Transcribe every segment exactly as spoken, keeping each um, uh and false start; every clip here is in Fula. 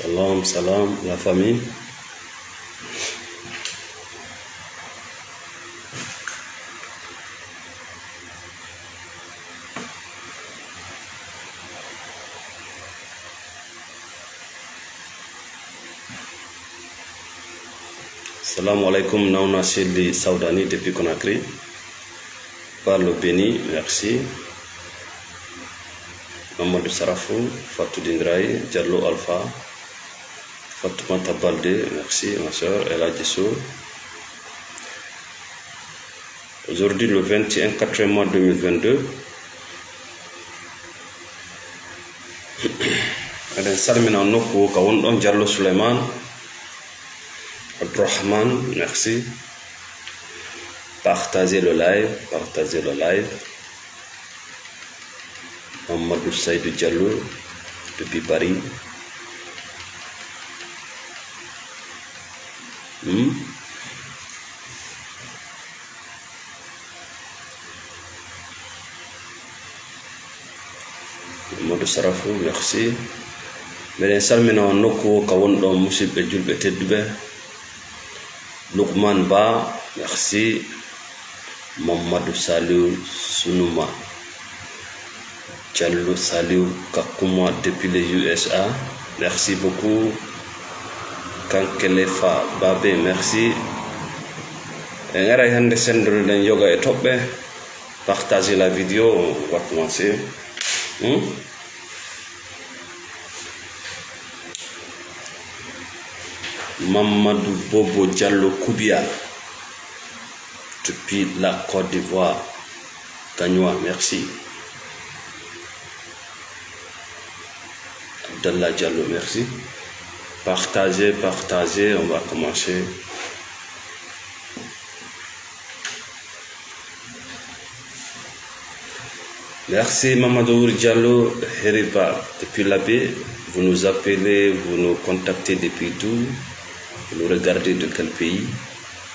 Salam, salam, la famille. Salamu alaikum, Nauna Shelly Saudani depuis Conakry. Parlo Beni, merci. Mamadou Sarafou, Fatou Dindray, Diallo Alpha, Fatoumata Balde, merci, ma soeur, El Hadji Sow. Aujourd'hui, le vingt et un quatre mois deux mille vingt-deux, eɗen salmina on nokku ka wonɗon, Diallo Souleymane, Abdourahmane, merci. Partagez le live, partagez le live. Mamadou Saïdou Diallo depuis Paris. Hmm? Mamadou Sarafou, merci. Meɗen salmina on nokku o ka wonɗon, musidɓe julɓe tedduɓe. Lukman Ba, merci. Mamadou Saliou Sunuma. Diallo Saliou Kakuma depuis les U S A. Merci beaucoup. Kankelefa Babe, merci. En aray hannde sendonoɗen yoga e toɓɓe. Partagez la vidéo, on va commencer. Hmm? Mamadou Bobo Diallo Koubia depuis la Côte d'Ivoire. Gagnois, merci. Abdallah Diallo, merci. Partagez, partagez, on va commencer. Merci Mamadou Ould Diallo, Heriba depuis Labé. Vous nous appelez, vous nous contactez depuis d'où? Vous nous regardez de quel pays?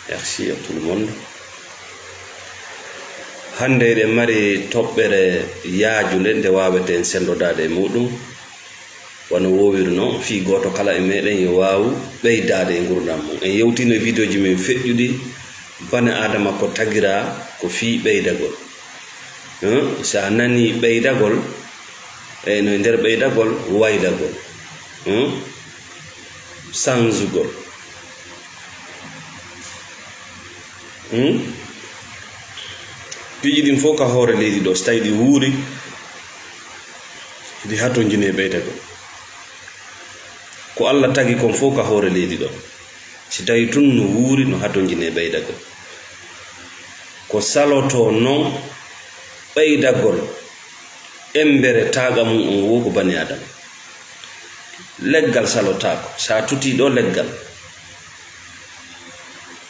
Merci à tout le monde. Hannde eɗen mari toɓɓere yaajunde nde waaweten senndodaade e muɗum. Wano woowiri non, fii gooto kala e meɗen yo waawu ɓeydaade e ngurndan mum. En yewtiino e vidéoji men feƴƴuɗi, bane Aadama ko tagiraa ko fii ɓeydagol. Hum, si a nanii ɓeydagol, e no e nder ɓeydagol, waylagol. Hum? Sanzugol. Hmm? Piiji ɗin fof ka hoore leydi ɗo, so tawi ɗi wuuri, ɗi hatonjini e ɓeydagol. Ko Allah tagi kon fof ka hoore leydi ɗo, si tawi tun no wuuri, no hatonjini e ɓeydagol. Ko salotoo non ɓeydagol, embere taaqa mum on wo ko bani Aadama. Leggal salotaako, sa tutii ɗo leggal,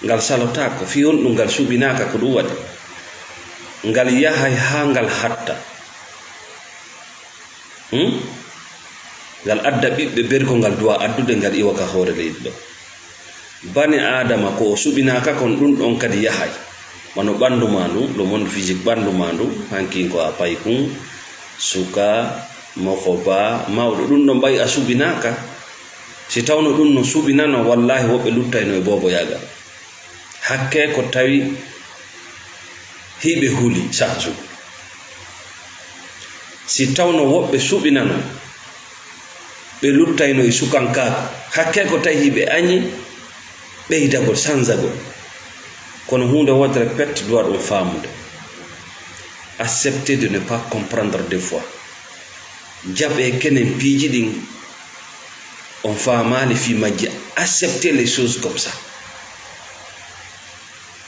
ngal salotaako, fii honɗum ngal suɓinaaka, ko ɗum waɗi? Ngal yahay haa ngal hatta. Hmm? Ngal adda ɓiɓɓe berko, ngal duwa addude, ngal iwa ka hoore leydi ɗo. Bani Aadama ko o suɓinaaka kon, ɗum ɗon kadi yahay. Wano ɓanndu maa ndu, le monde physique ɓanndu maa ndu, hankin ko a paykun, suka, mokoba, mawɗo, ɗum ɗon ɓay a suɓinaaka. Si tawno ɗum no suɓinano, wallaahi woɓɓe luttayno e booboyaagal. Hakkee ko tawi hiɓe huli sahju. Si tawno woɓɓe suɓinano, ɓe luttayno e sukankaaku. Hakkee ko tawi hiɓe añi ɓeydagol, sanzagol. Kono huunde wootere pet duwa ɗum faamude. Accepter de ne pas comprendre des fois. Jaɓee kenen piiji ɗin on faamaali fii majji. Accepter les choses comme ça.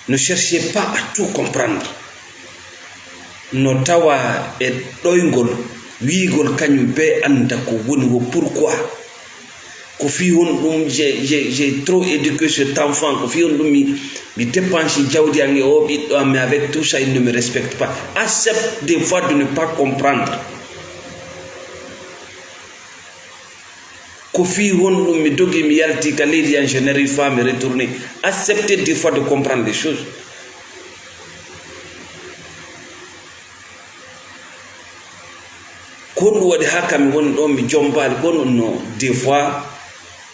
Ne cherchez pas à tout comprendre. No tawa e ɗoyngol, wiigol kañum bee annda ko woni wo pourquoi. Ko fii honɗum j'ai, j'ai, j'ai trop éduqué cet enfant, ko fii honɗum mi, mi dépense jawdi an e o ɓiɗɗo am, mais avec tout ça, il ne me respecte pas. Accepte des fois de ne pas comprendre. Ko fii honɗum mi dogi, mi yalti ka leydi an, je n'arrive pas à me retourner. Accepter des fois de comprendre les choses. Ko honɗum waɗi haa ka mi woni ɗon, mi jombaali? Ko honɗum no, des fois,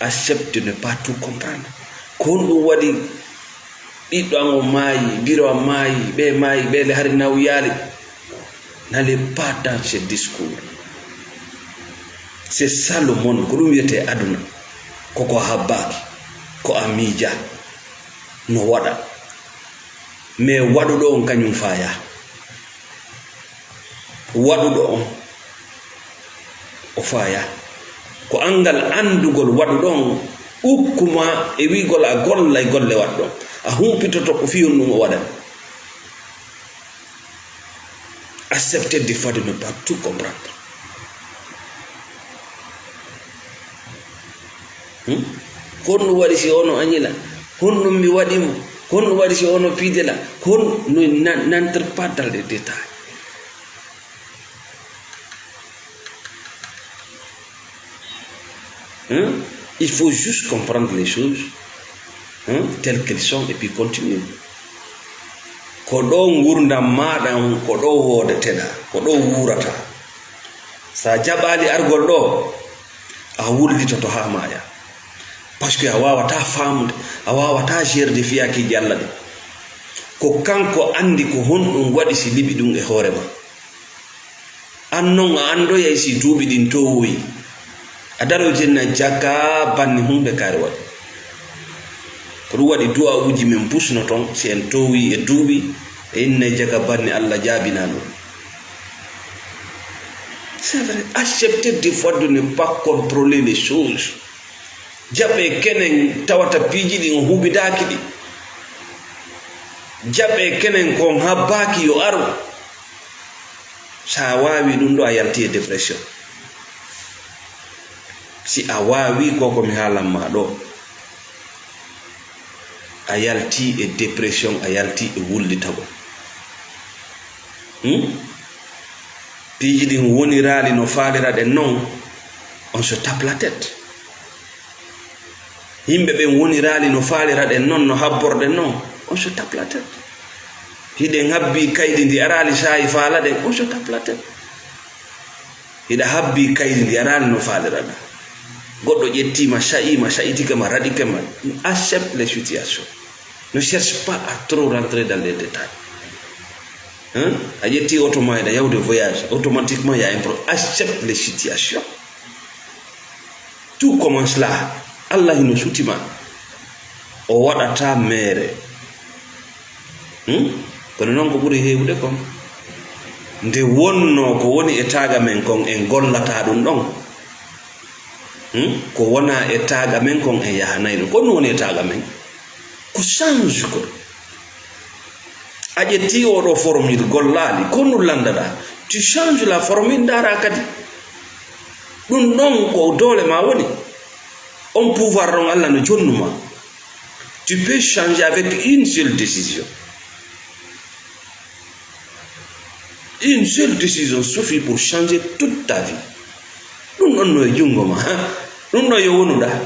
Accepte de ne pas tout comprendre. Ko honɗum waɗi ɓiɗɗo an o maayi, biro an maayi, ɓe maayi, ɓe le hari nawyaali. N'allez pas dans ce discours. C'est ça le monde, ko ɗum wiyetee aduna. Ko ko habbaaki, ko a miija, no waɗa. Mais waɗuɗo on kañum faaya. Waɗuɗo on, o faaya. Ko anngal anndugol waɗuɗo on, ukkuma e wi'gol a gollay golle waɗuɗo on. A humpitoto ko fii honɗum o waɗani. Accepter des fois de ne pas tout comprendre. Hmm? Ko honɗum waɗi si ono añila? Honɗum mi waɗi mo? Ko honɗum waɗi si ono piidela? Ko hon-, no, na-, n'entre pas dans les détails. Hein? Il faut juste comprendre les choses, hein, telles qu'elles sont et puis continuer. Ko ɗo ngurndam maaɗa on, ko ɗo woodeteɗaa, ko ɗo wuurataa. Sa jaɓaali argol ɗo, a wullitoto haa maaya. Parce que a waawataa faamude, a waawataa gérde fiyakiiji Alla ɗin. Ko kanko anndi ko honɗum waɗi si liɓi ɗum e hoore ma. An non a anndoyay si duuɓi ɗin towoyi. A daroytenna jaka banni huunde kaari waɗi. Ko ɗum waɗi du'a'uuji men busno ton, si en towoyi e duuɓi, e innay jaka banni Alla jaabinaa ɗum. C'est vrai, accepter des fois de ne pas contrôler les choses. Jaɓee kenen tawata piiji ɗin o huɓidaaki ɗi. Jaɓee kenen ko on habbaaki yo aru. Sa a waawi ɗum ɗo, a yalti e dépression. Si a waawi ko ko mi haalan ma ɗo, a yalti e dépression, a yalti e wullitagol. Hmm? Piiji ɗin woniraali no faaliraɗen non, on se tape la tête. Yimɓe ɓen woniraali no faaliraɗen non, no habborɗen non, on se tape la tête. Hiɗen habbii kaydi ndi araali saa'i faalaɗen, on se tape la tête. Hiɗa habbii kaydi ndi araali no faaliraɗaa. Goɗɗo ƴettii ma, sa'ii ma, sa'itike ma, raɗike ma. Accepte les situations. Ne cherche pas à trop rentrer dans les détails. Hein? A ƴettii oto ma, hiɗa yahude voyage, automatiquement, il y a un pro-, accepte les situations. Tout commence là. Alla hino suti ma. O waɗataa meere. Hmm? Kono non ko ɓuri heewude kon. Nde wonnoo ko woni e taaga men kon, en gollataa ɗum ɗon. Hmm? Ko wonaa e taaga men kon, en yahanay ɗum. Ko ɗum woni e taaga men. Ko change ko. A ƴetti oɗo formule gollaali, ko ɗum lanndaɗaa. Tu change la formule, ndaara kadi. Ɗum ɗon ko doole ma woni. On pouvoir ɗon Alla no jonnu ma. Tu peux changer avec une seule décision. Une seule décision suffit pour changer toute ta vie. Ɗum ɗon no e junngo ma. Ɗum ɗon yo wonuɗaa.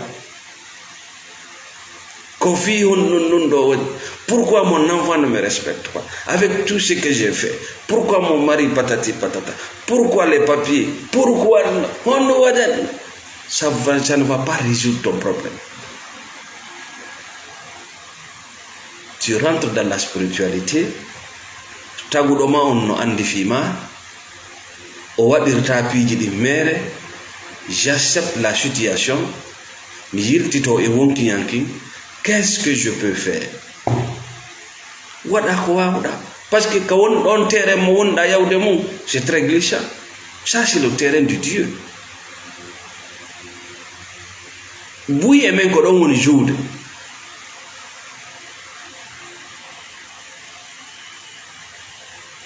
Ko fii honɗun ɗun ɗoo woni? Pourquoi mon enfant ne me respecte pas? Avec tout ce que j'ai fait, pourquoi mon mari patati patata? Pourquoi les papiers? Pourquoi honno waɗan? Ça va, ça ne va pas résoudre ton problème. Tu rentres dans la spiritualité, taguɗo ma on no anndi fii ma, o waɗirta piiji ɗin meere, j'accepte la situation, mi yiltito e wonkiyanki, qu'est-ce que je peux faire? Waɗa ko waawuɗa, parce que ka won ɗon terrain mo wonɗa yawde mum, c'est très glissant. Ça, c'est le terrain de Dieu. Buy e men ko ɗon woni juude.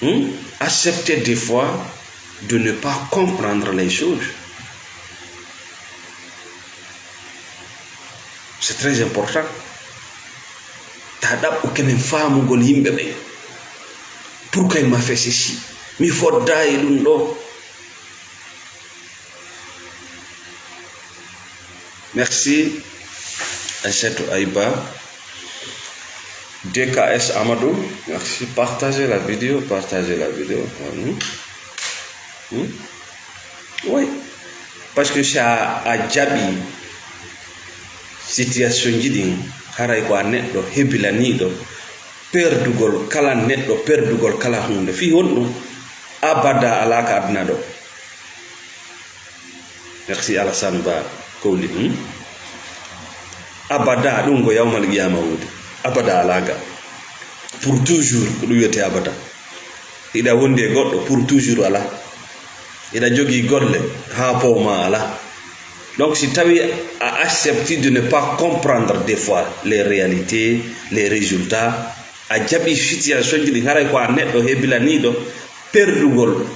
Hmm? Accepter des fois de ne pas comprendre les choses. C'est très important. Ta ɗaɓɓu kenen faamugol yimɓe ɓen. Pourquoi il m'a fait ceci? Mi fodda e ɗum ɗo. Merci, Aïssatou Aïba. D K S Amadou, merci. Partagez la vidéo, partagez la vidéo. Hmm? Hmm? Oui. Parce que ça a jaɓi. Situation ji ɗin, haray ko a neɗɗo hebilaniiɗo perdugol kala neɗɗo, perdugol kala huunde. Fii honɗum? Abada alaa ka aduna ɗo. Merci Alassane Ba Kowli. Hmm? Abada ɗum ko yawmal qiyama woni. Abada alaa ga. Pour toujours, ko ɗum wiyetee abada. Hiɗa wondi e goɗɗo pour toujours alaa. Hiɗa jogii golle haa poomaa alaa. Donc, si tawi a accepti de ne pas comprendre des fois les réalités, les résultats, a jaɓi situation ji ɗi haray ko a neɗɗo hebilaniiɗo perdugol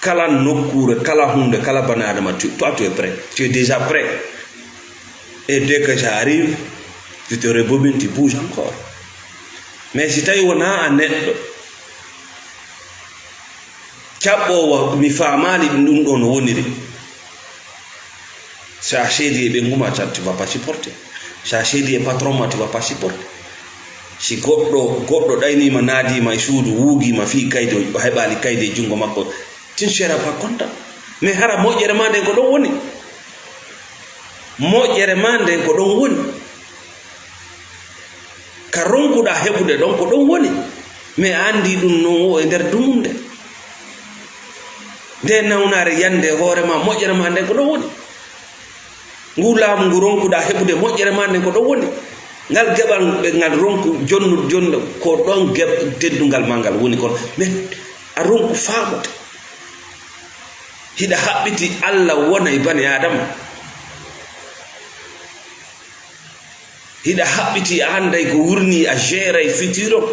kala nokkuure, kala huunde, kala bani adama, tu, toi tu es prêt, tu es déjà prêt. Et dès que ça arrive, tu te rebobines, tu bouges encore. Mais si tawi wonaa a neɗɗo, caɓɓoowo, mi faamaali ɗum ɗo no woniri. Si a seedi e ɓe nguma tan, tu vas pas supporter. Si a seedi e patron ma, tu vas pas supporter. Si goɗɗo, goɗɗo ɗaynii ma, naadii ma e suudu, wuugii ma fii kaydi, o heɓaali kaydi e junngo makko, tu ne seras pas content. Mais hara moƴƴere ma nden ko ɗon woni. Moƴƴere ma nden ko ɗon woni. Ka ronkuɗaa heɓude ɗon, ko ɗon woni. Mais a anndii ɗum non o e nder dumunde. Nde nawnaare yande e hoore ma, moƴƴere ma nden ko ɗon woni. Ngu laamu ngu ronkuɗaa heɓude, moƴƴere ma nden ko ɗon woni. Ngal geɓal ɓe ngal ronku jonnu, jonnu, ko ɗon geɓ-, teddungal ma ngal woni kon. Mais a ronku faamude. Hiɗa haɓɓiti Alla wona e bani Aadama. Hiɗa haɓɓiti, a annday ko wurnii, a jeeray futur on.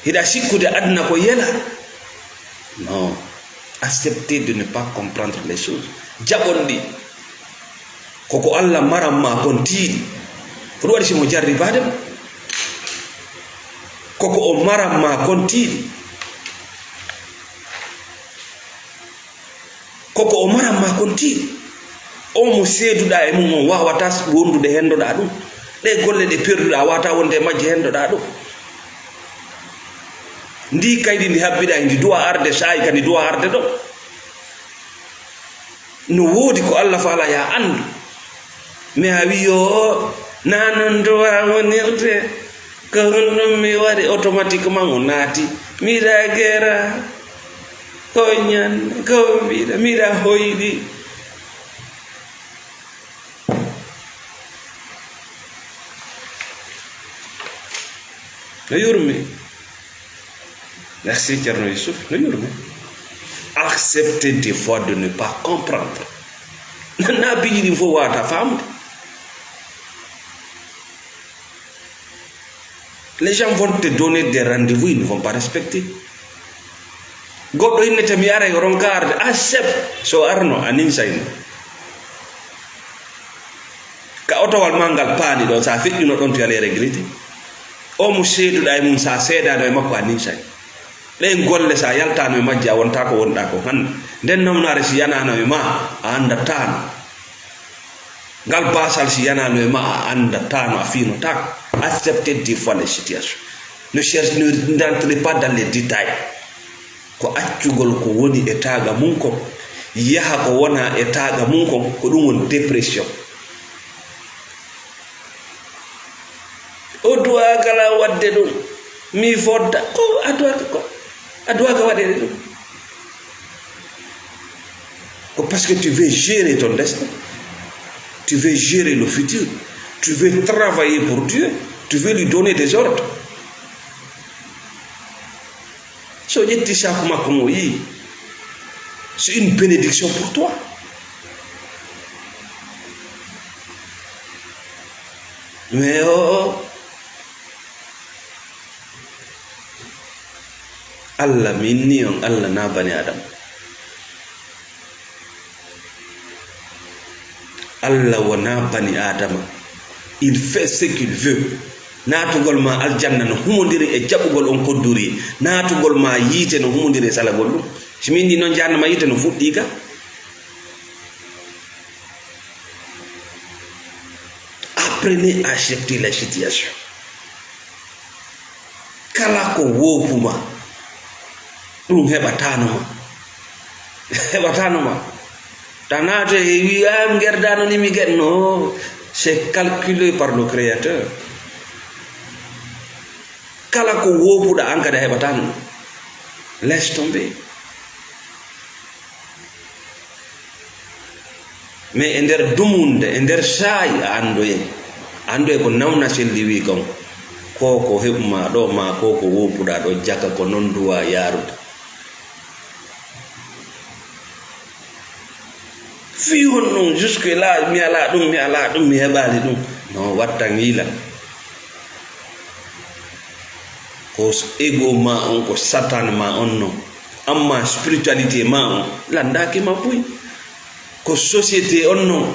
Hiɗa sikkude aduna ko yela. Non. Accepter de ne pas comprendre les choses. Jaɓon ɗi. Koko Alla maran ma kon tiiɗi. Ko ɗum waɗi si mo jarribaade ma. Koko o maran ma kon tiiɗi. Koko o maran ma kon tiiɗi. O mo seeduɗaa e mum on waawata wondude hendoɗaa ɗum. Ɗe golle ɗe perduɗaa, a waawata wonde e majje hendoɗaa ɗum. Ndi kaydi ndi habbiɗaa, ndi duwa arde, saa'i kadi duwa arde ɗo. No woodi ko Alla faala ya anndu. Mais a wi yo, naa non duwa wonirde. Ko honɗum mi waɗi? Automatiquement o naati. Miɗa gera. Ko ñan, ko mbiɗa, miɗa hoyɗi. No yurmi. Merci, Thierno Youssouf. No yurmi. Accepter des fois de ne pas comprendre. Na, na biji ɗin fof wawata famde. Les gens vont te donner des rendez-vous, ils ne vont pas respecter. Goɗɗo innete mi ara yo ronka arde, a sef, so arno, a ninsayno. Ka otowal ma ngal paani ɗon, sa feƴƴuno ɗon to yale regretter. O mo seeduɗa e mum, sa seedano e makko, a ninsay. Ɗen golle, sa yaltano e majje, a wonta ko wonɗa ko hande. Nden nawnaare, si yanano e ma, a andatano. Ngal baasal, si yanano e ma, a andatano, a fiinotako. Accepter des fois les situations. Ne cherche, ne n'entre pas dans les détails. Ko accugol ko woni e taaga mum kon, yaha ko wona e taaga mum kon, ko ɗum woni dépression. O duwaaka la waɗde ɗum, mi fodda, ko a duwaaka ko, a duwaaka waɗede ɗum. Ko parce que tu veux gérer ton destin, tu veux gérer le futur, tu veux travailler pour Dieu, tu veux lui donner des ordres. So ƴetti saaku makko mo yii, c'est une bénédiction pour toi. Mais o, o, Allah mi inni on, Allah na bani Adama. Allah wonaa bani Aadama. Il fait ce qu'il veut. Naatugol ma aljanna no humondiri e jaɓugol on kodduri. Naatugol ma yiite no humondiri e salagol ɗum. Si min ndi noon jahannama yiite no fuɗɗi ka. Apprenez à accepter la situation. Kala ko woopu ma, ɗum heɓataano ma. Heɓataano ma. Ta naato e wi, "Ah, mi gerdano ni mi ge-," no. C'est calculé par le Créateur. Kala ko woopuɗa an kadi a heɓata ɗum. Laisse tomber. Mais e nder dumunde, e nder saa'i a anndoye. Anndoye ko nawna selli wi kon. Ko ko heɓuma ɗo ma ko ko woopuɗa ɗo jaka ko non duwa yaarude. Fii honɗum jusque là mi alaa ɗum, mi alaa ɗum, mi heɓaali ɗum? No watta ngiila. Ko ego ma on, ko satan ma on non. Amma spiritualité ma on, landaaki ma buy. Ko société on non.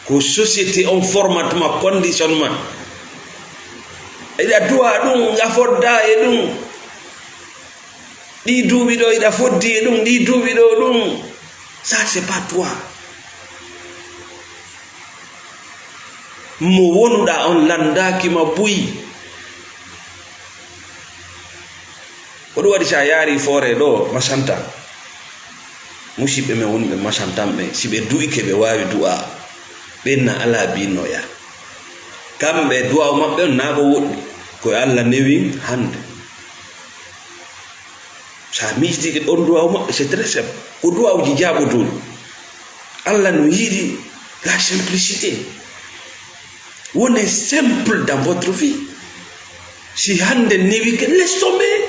Ko société on format ma, condition ma. Eɗa duwa ɗum, a fodda e ɗum. Ɗi duuɓi ɗo iɗa foddi e ɗum, ɗi duuɓi ɗo ɗum. Ça, c'est pas toi. Mo wonuɗa on landaaki ma buy. Ko ɗum waɗi sa yaari foore ɗo masanta. Musiɓɓe men wonɓe masantanɓe, si ɓe du'ike ɓe waawi du'a. Ɓen na alaa binoya. Kamɓe du'a maɓɓe on naa ko woɗɗi. Ko e Allah newin hande. Sa miijtike ɗon duwaaw maɓɓe, c'est très simple. Ko duwaawuji jaaɓotooɗi. Allah no yiɗi la simplicité. Wone simple dans votre vie. Si hande newi ke, laisse tomber.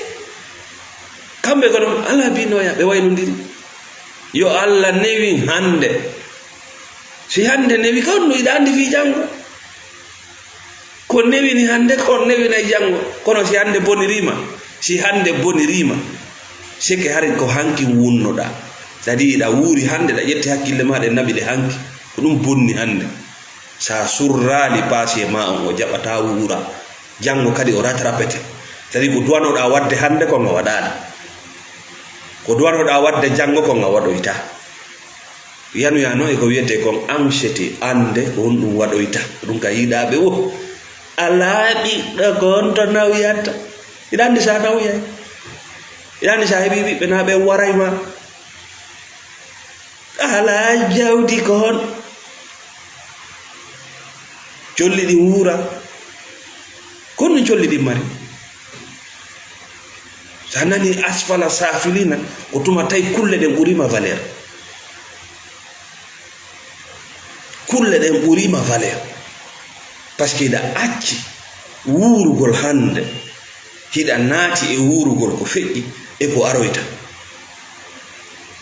Kamɓe ko ɗon, ala binoya, ɓe waynondiri. Yo Allah newi hande. Si hande newi ka, on no iɗa andi fii jango. Ko newini hande, ko on newinay jango. Kono si hande bonirima, si hande bonirima, seke hari ko hanki wunnoɗa. C'est-à-dire, iɗa wuuri hande, ɗa ƴetti hakkille ma ɗe naɓi ɗe hanki. Ko ɗum bonni hande. Sa surraali paasiye ma on, o jaɓata wuura. Jango kadi o rattrapete. C'est-à-dire, ko duwanoɗa wadde hande, ko nga waɗaali. Ko duwanoɗa wadde jango, ko nga waɗoyta. Yanoya noon e ko wiyetee kon anxiété, annde ko honɗum waɗoyta. Ɗum ka yiɗaaɓe wo. Alaa ɓiɗɗo ko on to nawyata. Iɗa anndi sa nawyay. Iɗa anndi sa heɓii ɓiɓɓe naa ɓe waray ma. Alaa jawdi ko hon. Colli ɗin wuura. Ko honɗum colli ɗin mari? Sa nani asfala safilina, ko tuma tawi kulle ɗen ɓurima valeur. Kulle ɗen ɓurima valeur. Parce que hiɗa acci wuurugol hande, hiɗa naati e wuurugol ko feƴƴi e ko aroyta.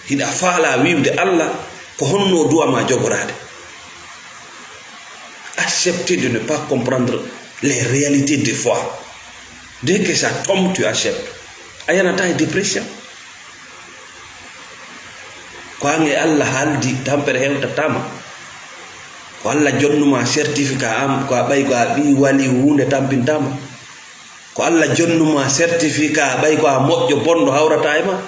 Hiɗa faala wiwde Allah ko honno duwa ma jogoraade. Accepter de ne pas comprendre les réalités des fois. Dès que ça tombe, tu acceptes. A yanata e dépression. Ko an e Allah haaldi, tampere hewtatama. Ko Allah jonnuma certificat am, ko a ɓay ko a ɓii wali, huunde tampintama. Ko Allah jonnuma certificat, ɓay ko a moƴƴo, bonɗo hawrata e ma.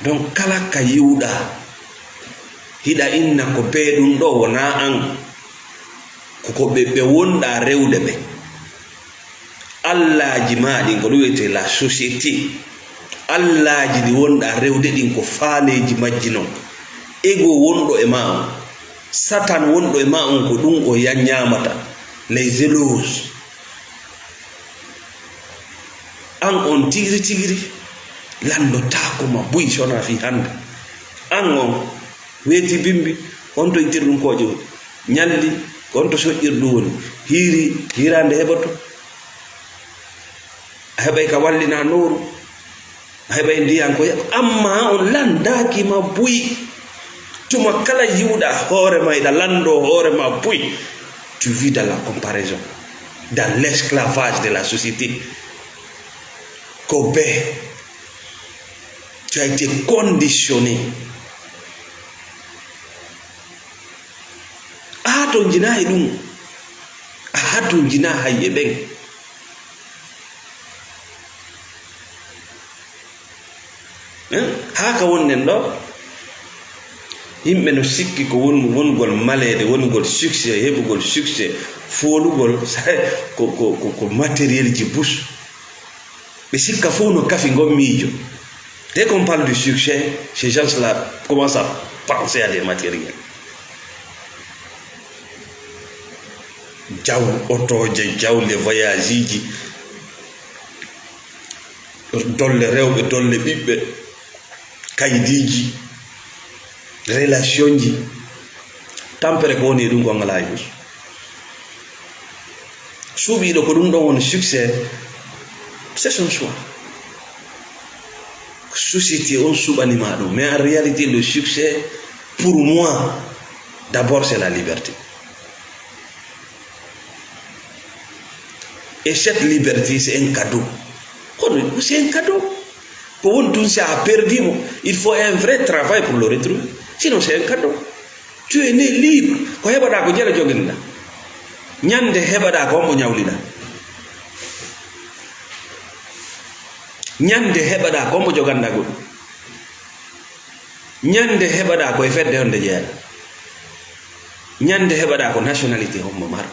Donc, kala ka yiwɗa, hiɗa inna ko bee ɗum ɗo wona an. Ko, ko ɓe, ɓe wonɗa rewde ɓe. Allaaji ma ɗin, ko ɗum wiyetee la société. Allaaji ɗi wonɗa rewde ɗin, ko faaleeji majji non. Ego wonɗo e ma on, Satan wonɗo e ma on, ko ɗum o ya-, ñaamata. Les éloges. An on tigiri tigiri, lanndotaako ma buy, si wonaa fii hannde. An on weeti bimbi, on to ittirɗum kooƴe woni. Ñalli, ko on to soƴƴirɗum woni. Hiiri, hiiraande heɓoto. A heɓay ka wallina nooru. A heɓay ndiyan ko yaɓa. Amma on lanndaaki ma buy. Tuma kala yiwɗa hoore ma, iɗa lanndoo hoore ma buy. Tu vis dans la comparaison, dans l'esclavage de la société. Ko be, tu as été conditionné. A hatonjinaa e ɗum. A hatonjinaa hay e ɓen. Hein? Haa ka wonɗen ɗo, yimɓe no sikki ko won-, wonugol maleede, wonugol succès, heɓugol succès, foolugol, ko, ko, ko, ko matériel ji bus. Ɓe sikka fof no kafi ngon miijo. Dès qu'on parle du succès, ces gens-là commencent à penser à des matériels. Jaw, otooje, jawle, voyageeji, dolle rewɓe, dolle ɓiɓɓe, kaydiiji, relationji. Tampere ko woni e ɗum ko ngalaa e ɗum. Suɓiiɗo ko ɗum ɗon woni succès, c'est son choix. Société on suɓani ma ɗum. Mais en réalité, le succès, pour moi, d'abord, c'est la liberté. Et cette liberté, c'est un cadeau. Kono, c'est un cadeau. Ko woni tun, si a perdi mo, il faut un vrai travail pour le retrouver. Sinon, c'est un cadeau. Tu es né libre. Ko heɓaɗa ko jela joginɗa. Ñande heɓaɗa ko hombo ñawliɗa. Ñande heɓaɗa ko hombo joganɗa goɗɗum. Ñande heɓaɗa ko e fedde honde jeyaɗa. Ñande heɓaɗa ko nationalité hombo mar.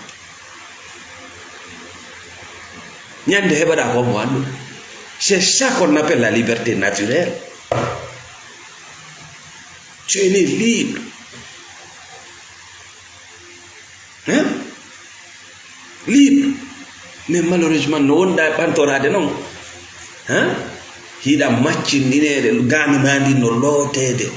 Ñande heɓaɗa ko hombo annduɗa. C'est ça qu'on appelle la liberté naturelle. Tu es né libre. Hein? Libre. Mais malheureusement, no wonɗa ɓantoraade noon. Hein? Hiɗa maccinɗineede, gaananaandi no looteede.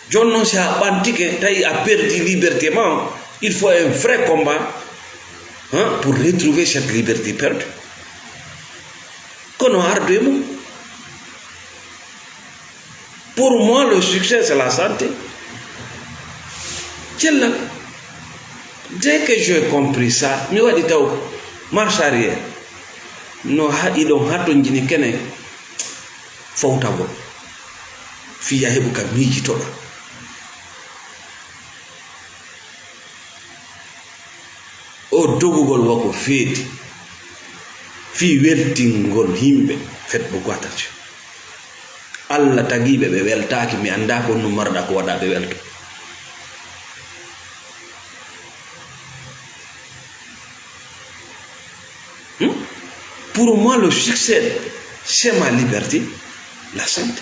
Jooni noon, si a ɓantike, tawi a perdi liberté ma, il faut un vrai combat, hein, pour retrouver cette liberté perdue. Kono ardu e mum. Pour moi, le succès, c'est la santé. Cellal. Dès que j'ai compris ça, mi waɗi taw marche arrière. No haɗi ɗon hatonjini kene fowtagol. Fii a heɓu ka miijitoɗa. O dogugol wa ko feeti fii weltingol yimɓe, faites beaucoup attention. Alla tagiiɓe ɓe weltaaki, mi anndaa ko honɗum maroɗaa ko waɗa ɓe welto. Hmm? Pour moi, le succès, c'est ma liberté, la santé.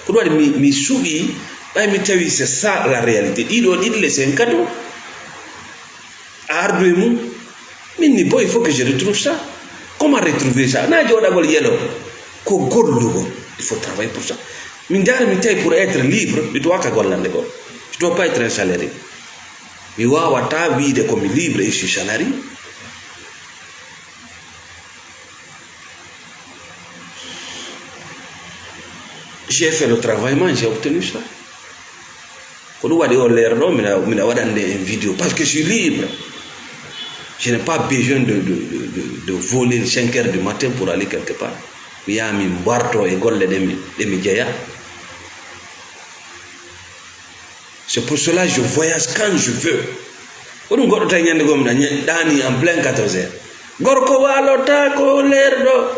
Ko ɗum waɗi mi, mi suɓii, ɓay mi tawi c'est ça la réalité. Ɗiɗo ɗiɗi le, c'est un cadeau. A ardu e mum. Min ni, bon, il faut que je retrouve ça. Comment retrouver ça? Na jooɗagol yelo. Ko gollugol. Il faut travailler pour ça. Min ndaara mi tawi pour être libre, mi doit ka gollande gol. Je dois pas être un salarié. Mi waawataa wiide ko mi libre et je suis salarié. J'ai fait le travail, moi, j'ai obtenu ça. Ko ɗum waɗi o leer ɗo, mina, mina waɗande en vidéo, parce que je suis libre. Je n'ai pas besoin de, de, de, de, de voler cinq heures du matin pour aller quelque part. Mi yaha mi warto e golle ɗe mi, ɗe mi jeya. C'est pour cela je voyage quand je veux. Ko ɗum goɗɗo tawi ñande goo mi ɗa-, ña-, ɗaani en plein quatorze heures. Gorko waalota ko leer ɗo.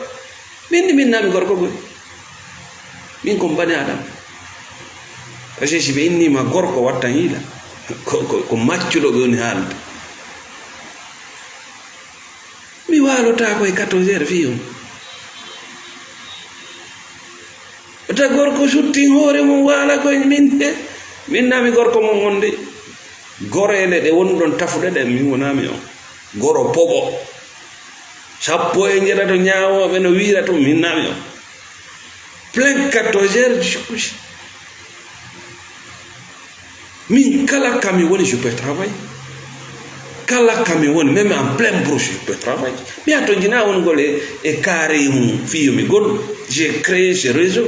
Min ni min nami gorko goo. Min ko bani Adam. Parce que si ɓe innima gorko wattan yiila. Ko, ko, ko maccuɗo ɓe woni haalde. Mi waalota ko e quatorze heures fii on. Wata gorko suttin hoore mum waala koye min de. Min nami gorko mum on de. Goreele ɗe woni ɗon tafuɗe ɗen, min wonami on. Goro poɓo. Sappo e njeɗato ñaawooɓe no wiira tun, min nami on. Plein quatorze heures, je suis couché. Min kala ka mi woni, je peux travailler. Kala ka mi woni, même en pleine brousse, je peux travailler. Mi yaha to jina woni gole e carré mum, fii yo mi gollu. J'ai créé ce réseau.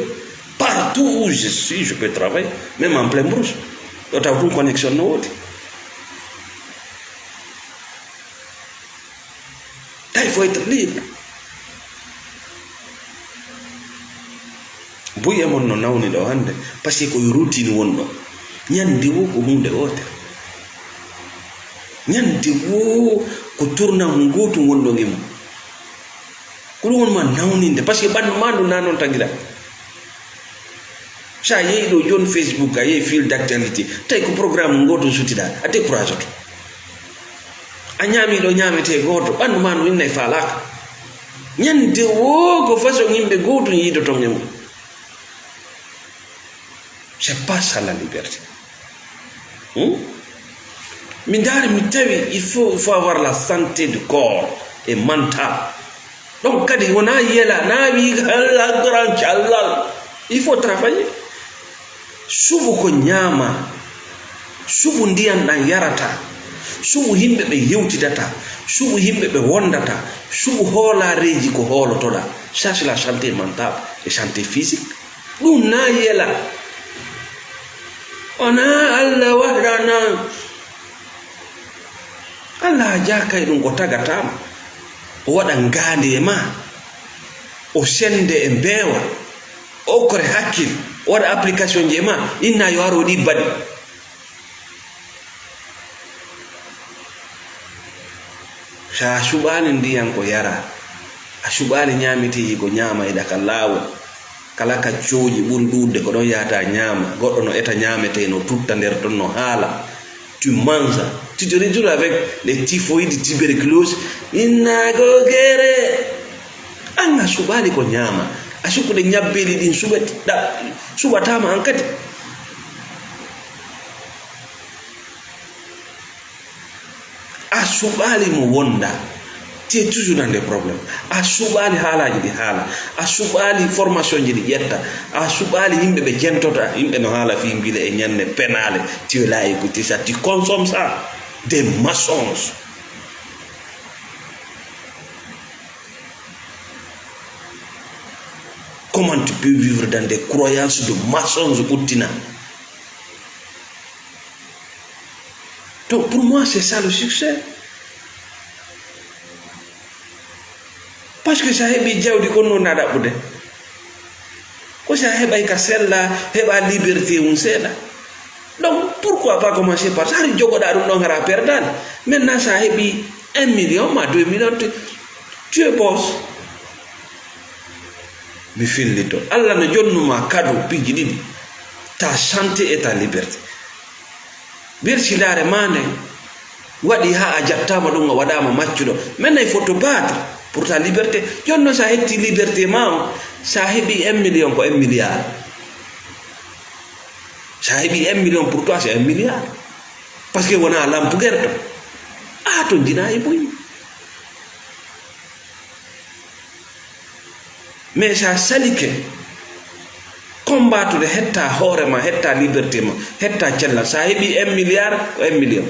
Partout où je suis, je peux travailler. Même en pleine brousse. Ɗo taw tun connexion no woodi. Tawi fof être libre. Buy e mon no nawni ɗo hannde, parce que ko routine won ɗo. Ñande wo ko huunde wootere. Ñande wo ko tournant gootum won ɗo e mum. Ko ɗum won ma nawninde, parce que ɓanndu ma ndu na noon tagira. Sa yehi ɗo jooni Facebook, a yehi fil d'actualité, tawi ko programme gooto sutiɗa, a décourage to. A ñaami ɗo ñaametee gooto, ɓanndu ma ndu inna e faalaaka. Ñande woo ko façon yimɓe gootum yiidoton e mum. C'est pas ça la liberté. Hmm? Mi ndaari, mi tawi, il faut, il faut avoir la santé du corps et mental. Donc kadi wona yela, na wi Allah grand callal. Il faut travailler. Suɓu ko ñaama, suɓu ndiyan ɗan yarata, suɓu yimɓe ɓe yewtidata, suɓu yimɓe ɓe wondata, suɓu hoolareeji ko hoolotoɗa. Ça, c'est la santé mentale et santé physique. Ɗum na yela. Wona Allah waɗana. Allah a jaakay ɗum ko tagatama. O waɗa ngaandi e ma. O sende e mbeewa. O okkore hakkil. O waɗa application ji e ma. Inna yo aro ɗi baɗi. Sa a suɓaali ndiyan ko yara, a suɓaali ñaameteeji ko ñaama e ɗaka laawol, kala ka cooji ɓuri ɗuuɗde ko ɗon yahata ñaama, goɗɗo no eta ñaametee, no tutta nder ton, no haala, tu manges, tu te retrouves avec les typhoïdes, tuberculose, inna gogere. An a suɓaali ko ñaama, a sikkude ñabbeeli ɗin suɓet-, ɗa-, suɓataama an kadi. A suɓaali mo wonda, tu es toujours dans des problèmes. A suɓaali haalaaji ɗi haala, a suɓaali formation ji ɗi ƴetta, a suɓaali yimɓe ɓe jentota, yimɓe no haala fii mbile e ñande penaale, tu es là à écouter ça, tu consommes ça, des mensonges. Comment tu peux vivre dans des croyances de mensonges, ɓuttina? Donc, pour moi, c'est ça le succès. Parce que sa heɓi jawdi, kon non na ɗaɓɓude. Ko sa heɓay ka sella, heɓa liberté mum seeɗa. Donc, pourquoi pas commencer par ça? Hari jogoɗa ɗum ɗon, hara perdan. Maintenant, sa heɓi un million ma deux millions, tu, tu es boss. Mi fillito. Allah no jonnuma kado piiji ɗiɗi. Ta santé et ta liberté. Bersilaare maa nden waɗi haa a jattaama ɗum, a waɗaama maccuɗo. Maintenant, il faut te battre pour ta liberté. Jooni noon, so a heɓtii liberté maa on, so a heɓii un million, ko un milliard. So a heɓii un million, pour toi, c'est un milliard. Parce que wonaa lampu gerto. A tondinaa e buy. Mais sa salike, combattude hetta hoore ma, hetta liberté ma, hetta cellal. Sa heɓi un milliard, ko un million.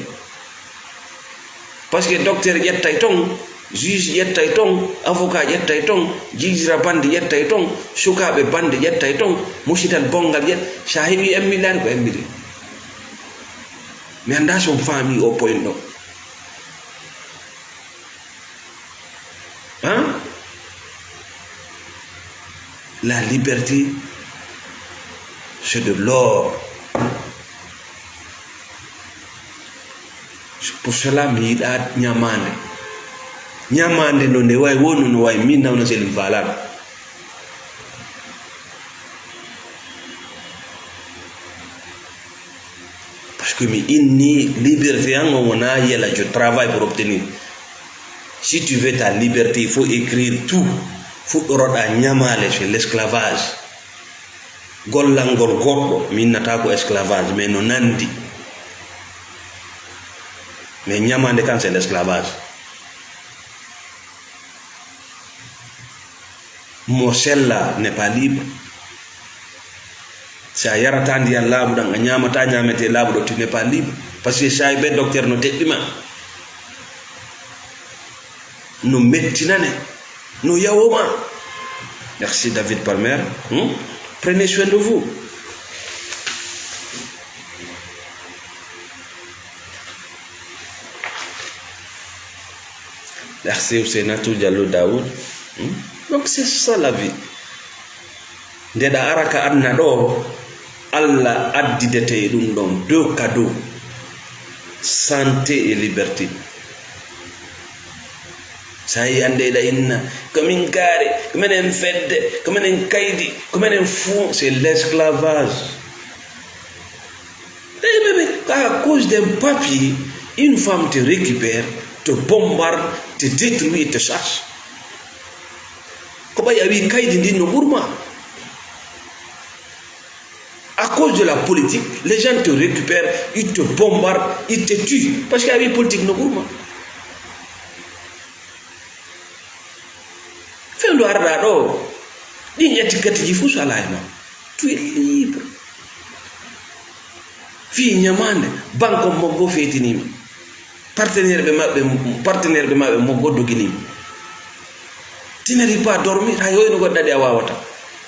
Parce que docteur ƴettay ton, juge ƴettay ton, avocat ƴettay ton, jijira bandi ƴettay ton, sukaaɓe bandi ƴettay ton, musidal bonngal ƴet-, sa heɓi un milliard, ko un million. Mi anndaa so on faami o point ɗo. Hein? La liberté, c'est de l'or. C'est pour cela mi yiɗaa ñamaande. Ñamaande no nde wayi wonu no wayi min nawna Selim Faalaaɓe. Parce que mi inni liberté an on wona yela, je travaille pour obtenir. Si tu veux ta liberté, il faut écrire tout. Fuɗɗoroɗa ñamaale, c'est l'esclavage. Gollal ngol goɗɗo, mi innata ko esclavage, mais no nandi. Mais ñamaande kan, c'est l'esclavage. Mo sella n'est pas libre. Si a yarata ndiyan laaɓuɗan, a ñamata ñametee laaɓuɗo, tu n'es pas libre. Parce que saayi ɓe docteur no teɓɓi ma, no mettinane, no yawo ma. Merci David Palmer. Hmm? Prenez soin de vous. Merci Ousseynatou Diallo Daoud. Hmm? Donc c'est ça la vie. Nde ɗa ara ka aduna ɗo, Allah addidete e ɗum ɗon, deux cadeaux, santé et liberté. Sa yi ande ɗa inna, ko min gaare, ko menen fedde, ko menen kaydi, ko menen fuu, c'est l'esclavage. Eh, bébé, à cause d'un papier, une femme te récupère, te bombarde, te détruit et te chasse. Ko ɓay a wi kaydi ndin no ɓurma. À cause de la politique, les gens te récupèrent, ils te bombardent, ils te tuent. Parce que a wi politique no ɓurma. Fewndo arɗa ɗo, ɗin étiquette ji fuu so alaa e ma. Tu es libre. Fii ñamaande, banque moggo feetiniima. Partenaire ɓe maɓɓe, partenaire ɓe maɓɓe moggo doginii. Tu n'arrives pas à dormir, hay hoyno goɗɗo ɗi a waawata.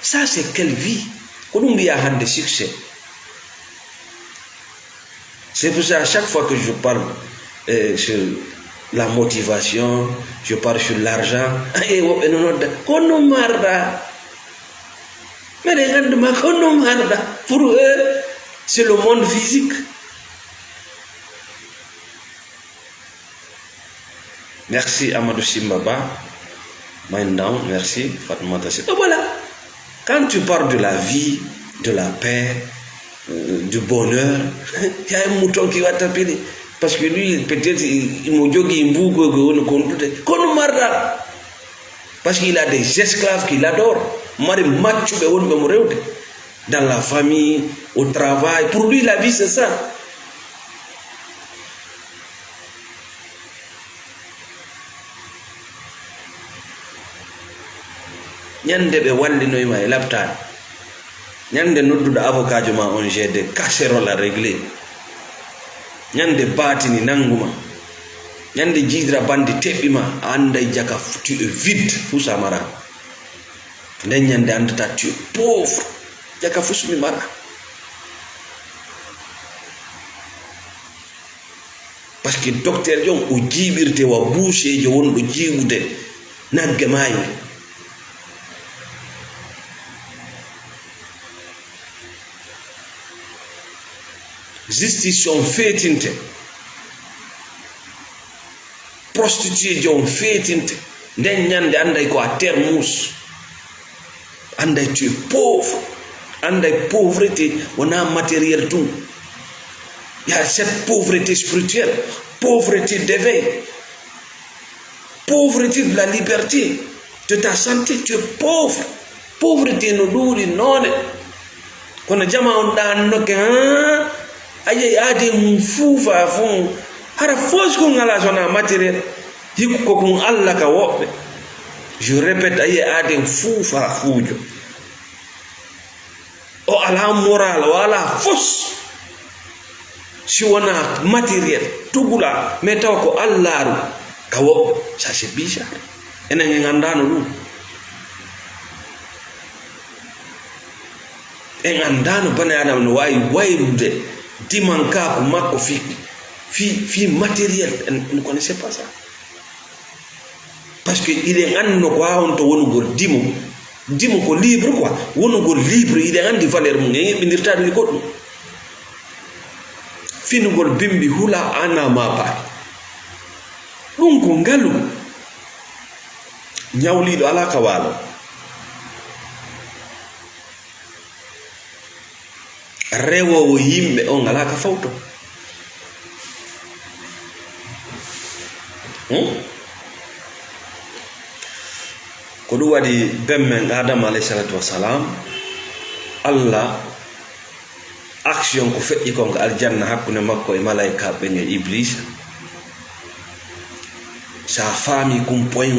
Ça, c'est quelle vie? Ko ɗum wiya hannde succès. C'est pour ça, à chaque fois que je parle, euh, sur la motivation, je parle sur l'argent, e woɓɓe no nodda, kono marɗa. Mbeɗe nganndu ma kono marɗa. Pour eux, c'est le monde physique. Merci Amadou Simba Ba. Main down, merci Fatoumata Sy. Donc voilà. Quand tu parles de la vie, de la paix, euh, du bonheur, il y a un mouton qui va t'appeler. Parce que lui, peut-être, il m'a dit qu'il m'a dit, kono marɗa. Parce qu'il a des esclaves qui l'adorent. Mari maccuɓe wonɓe mo rewde. Dans la famille, au travail. Pour lui, la vie, c'est ça. Ñande ɓe wallinoyma e laptaani. Ñande nodduɗo avocat jo ma on, j'ai des casseroles à régler. Ñande baatini nangu ma. Ñande jiidira bandi teɓɓi ma, a annday jaka f-, tu es vide, fuu sa mara. Nden ñande anndata tu es pauvre. Jaka fuu so mi mara. Parce que docteur jo on o jiiɓirte wa buuseejo wonɗo jiiɓude nagge maaynde. Justice on feetinte. Prostitué jo on feetinte. Nden ñande annday ko a termus. Annday tu es pauvre. Annday pauvreté wona matériel tun. Il y a cette pauvreté spirituelle, pauvreté d'éveil, pauvreté de la liberté, de ta santé, tu es pauvre. Pauvreté no ɗuuɗi noone. Kono jama on ɗaannoke, haa a yi'ay aade mum fuu faa fuu. Hara foos kon alaa so wonaa matériel. Hikku ko kun Alla ka woɓɓe. Je répète, a yi'ay aade fuu faa fuujo. O alaa moral, o alaa foos. Si wonaa matériel, tugula, mais tawa ko Allaaru ka woɓɓe. Ça, c'est bizarre. Enen en anndaano ɗum. En anndaano bani Aadama no waawi waylude dimankaaku makko fii, fii, fii matériel. En, en ne connaissait pas ça. Parce que iɗen anndi no ko haa honto wonugol dimo. Dimo ko libre quoi. Wonugol libre, iɗen anndi valeur mum. En eɓɓindirtaa ɗum e goɗɗum. Finugol bimbi hula ana ma paari. Ɗum ko ngalu. Ñawliiɗo alaa ka waalo. Rewoowo yimɓe on alaa ka fawto. Hmm? Ko ɗum waɗi bemmen Adama alayhi salatu wassalam, Allah action ko feƴƴi kon ka aljanna hakkunde makko e malaika ɓen e Iblisa. Sa faami kum point,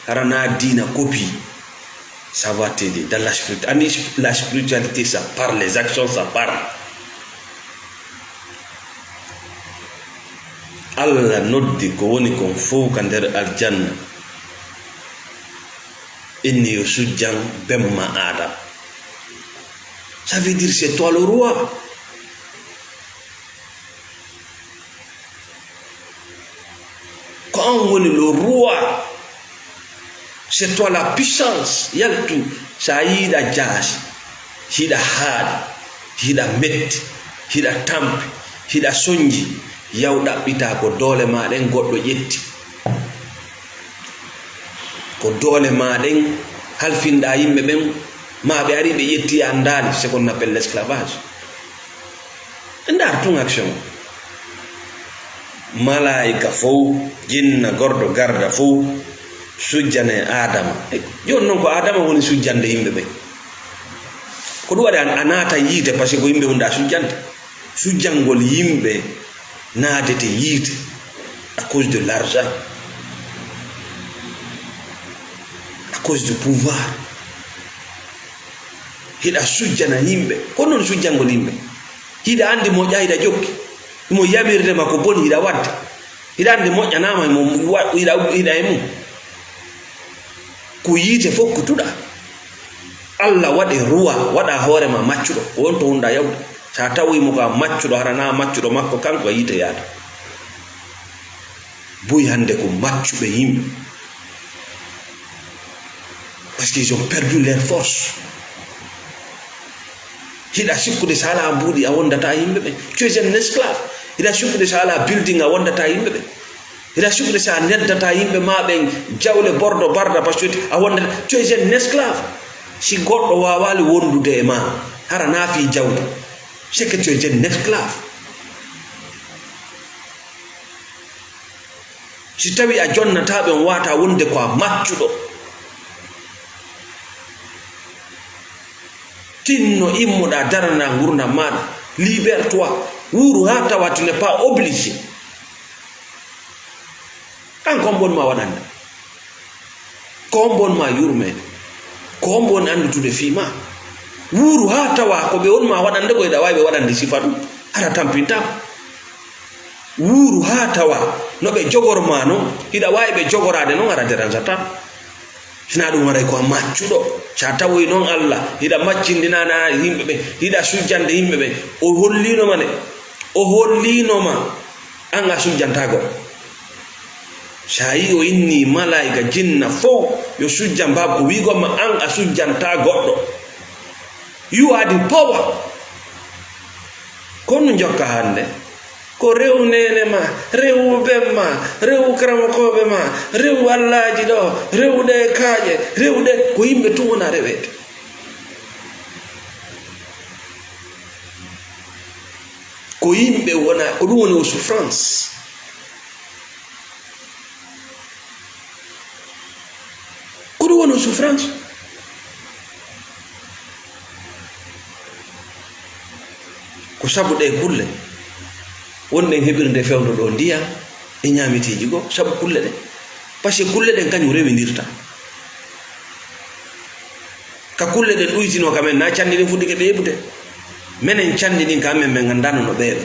hara na diina copie. Ça va t'aider dans la spiritualité. Ani la spiritualité, ça parle, les actions, ça parle. Allah noddi ko woni kon fof ka nder aljanna. Inni yo sujjan bemma Adam. Ça veut dire c'est toi le roi. Ko an woni le roi. C'est toi la puissance. Yaltu, sa yiɗa jaasi, hiɗa haaɗi, hiɗa metti, hiɗa tampi, hiɗa sonji, yaw ɗaɓɓita ko doole ma ɗen goɗɗo ƴetti. Ko doole ma ɗen halfinɗa yimɓe ɓen, ma ɓe ari ɓe ƴetti a andaali, c'est qu'on appelle l'esclavage. Ndar tun action. Malaika fow, jinna gordo garda fow, Sujjane Adama. Eh, jooni noon ko Adama woni sujjande yimɓe ɓen. Ko ɗum waɗi a, a naata yiite, parce que ko yimɓe wonda sujjande. Sujjangol yimɓe naadete yiite à cause de l'argent, à cause du pouvoir. Hiɗa sujjana yimɓe, ko noon sujjangol yimɓe. Hiɗa anndi moƴƴa, hiɗa jokki. Mo yamirde ma ko boni, hiɗa wadda. Hiɗa anndi moƴƴanaama, mo wa-, hiɗa, hiɗa e mum. Ko yiite fof ko tuɗa. Allah waɗi ruwa, waɗa hoore ma maccuɗo. Ko on to wonda yawde. Sa tawi mo ko a maccuɗo, hara na maccuɗo makko, kanko e yiite yaada. Buy hannde ko maccuɓe yimɓe. Parce qu'ils ont perdu leur force. Hiɗa sikkude sa ala mbuuɗi a wondata yimɓe ɓen. Tu es un esclave. Hiɗa sikkude sa ala building a wondata yimɓe ɓen. Hiɗa sikkude sa neddata yimɓe ma ɓen jawle bordo barda parce que a wondata. Tu es un esclave. Si goɗɗo wawali wondude e ma, hara na fi jawle. C'est que tu es un esclave. Si tawi a jonnata ɓe, on wata wonde ko a maccuɗo. Tinno immoɗa darana ngurdam maɗa. Libère-toi. Wuuru ha tawa tu n'es pas obligé. An ko on bon ma waɗande. Ko on bon ma yurmeede. Ko on bon anndutude fii ma. Wuuru haa tawa ko ɓe on ma waɗande ko hiɗa waawi ɓe waɗande sifa ɗum. Hara tampintaako. Wuuru haa tawa no ɓe jogor ma non, hiɗa waawi ɓe jogoraade non, hara deransataa. Sinaa ɗum waray ko a maccuɗo. Si a tawoyi non Allah, hiɗa maccindinaana yimɓe ɓe, hiɗa sujjande yimɓe ɓe. O holliino ma ne. O holliino ma. An a sujjantaa goɗɗo. Sa yii o inni malaa'ika jinna fow yo sujjan baaba ko wiigo ma an a sujjantaa goɗɗo. You are the power. Ko nu njokka hannde? Ko rewu neene ma, rewu ben ma, rewu karamokooɓe ma, rewu allaaji ɗo, rewu ɗe kaaƴe, rewu ɗe, ko yimɓe tun wona reweede. Ko yimɓe wona, ko ɗum woni o souffrance. Ko ɗum woni o souffrance. Ko sabu ɗe kulle wonɗen heɓirde fewndo ɗo ndiyam e ñaamiteeji goo, sabu kulle ɗen. Parce que kulle ɗen kañum rewindirta. Ka kulle ɗen ɗuytinoo ka men, na canɗi ɗin fuɗɗike ɓeeɓude. Menen canɗi ɗin ka men, men nganndaano no ɓeeɓa.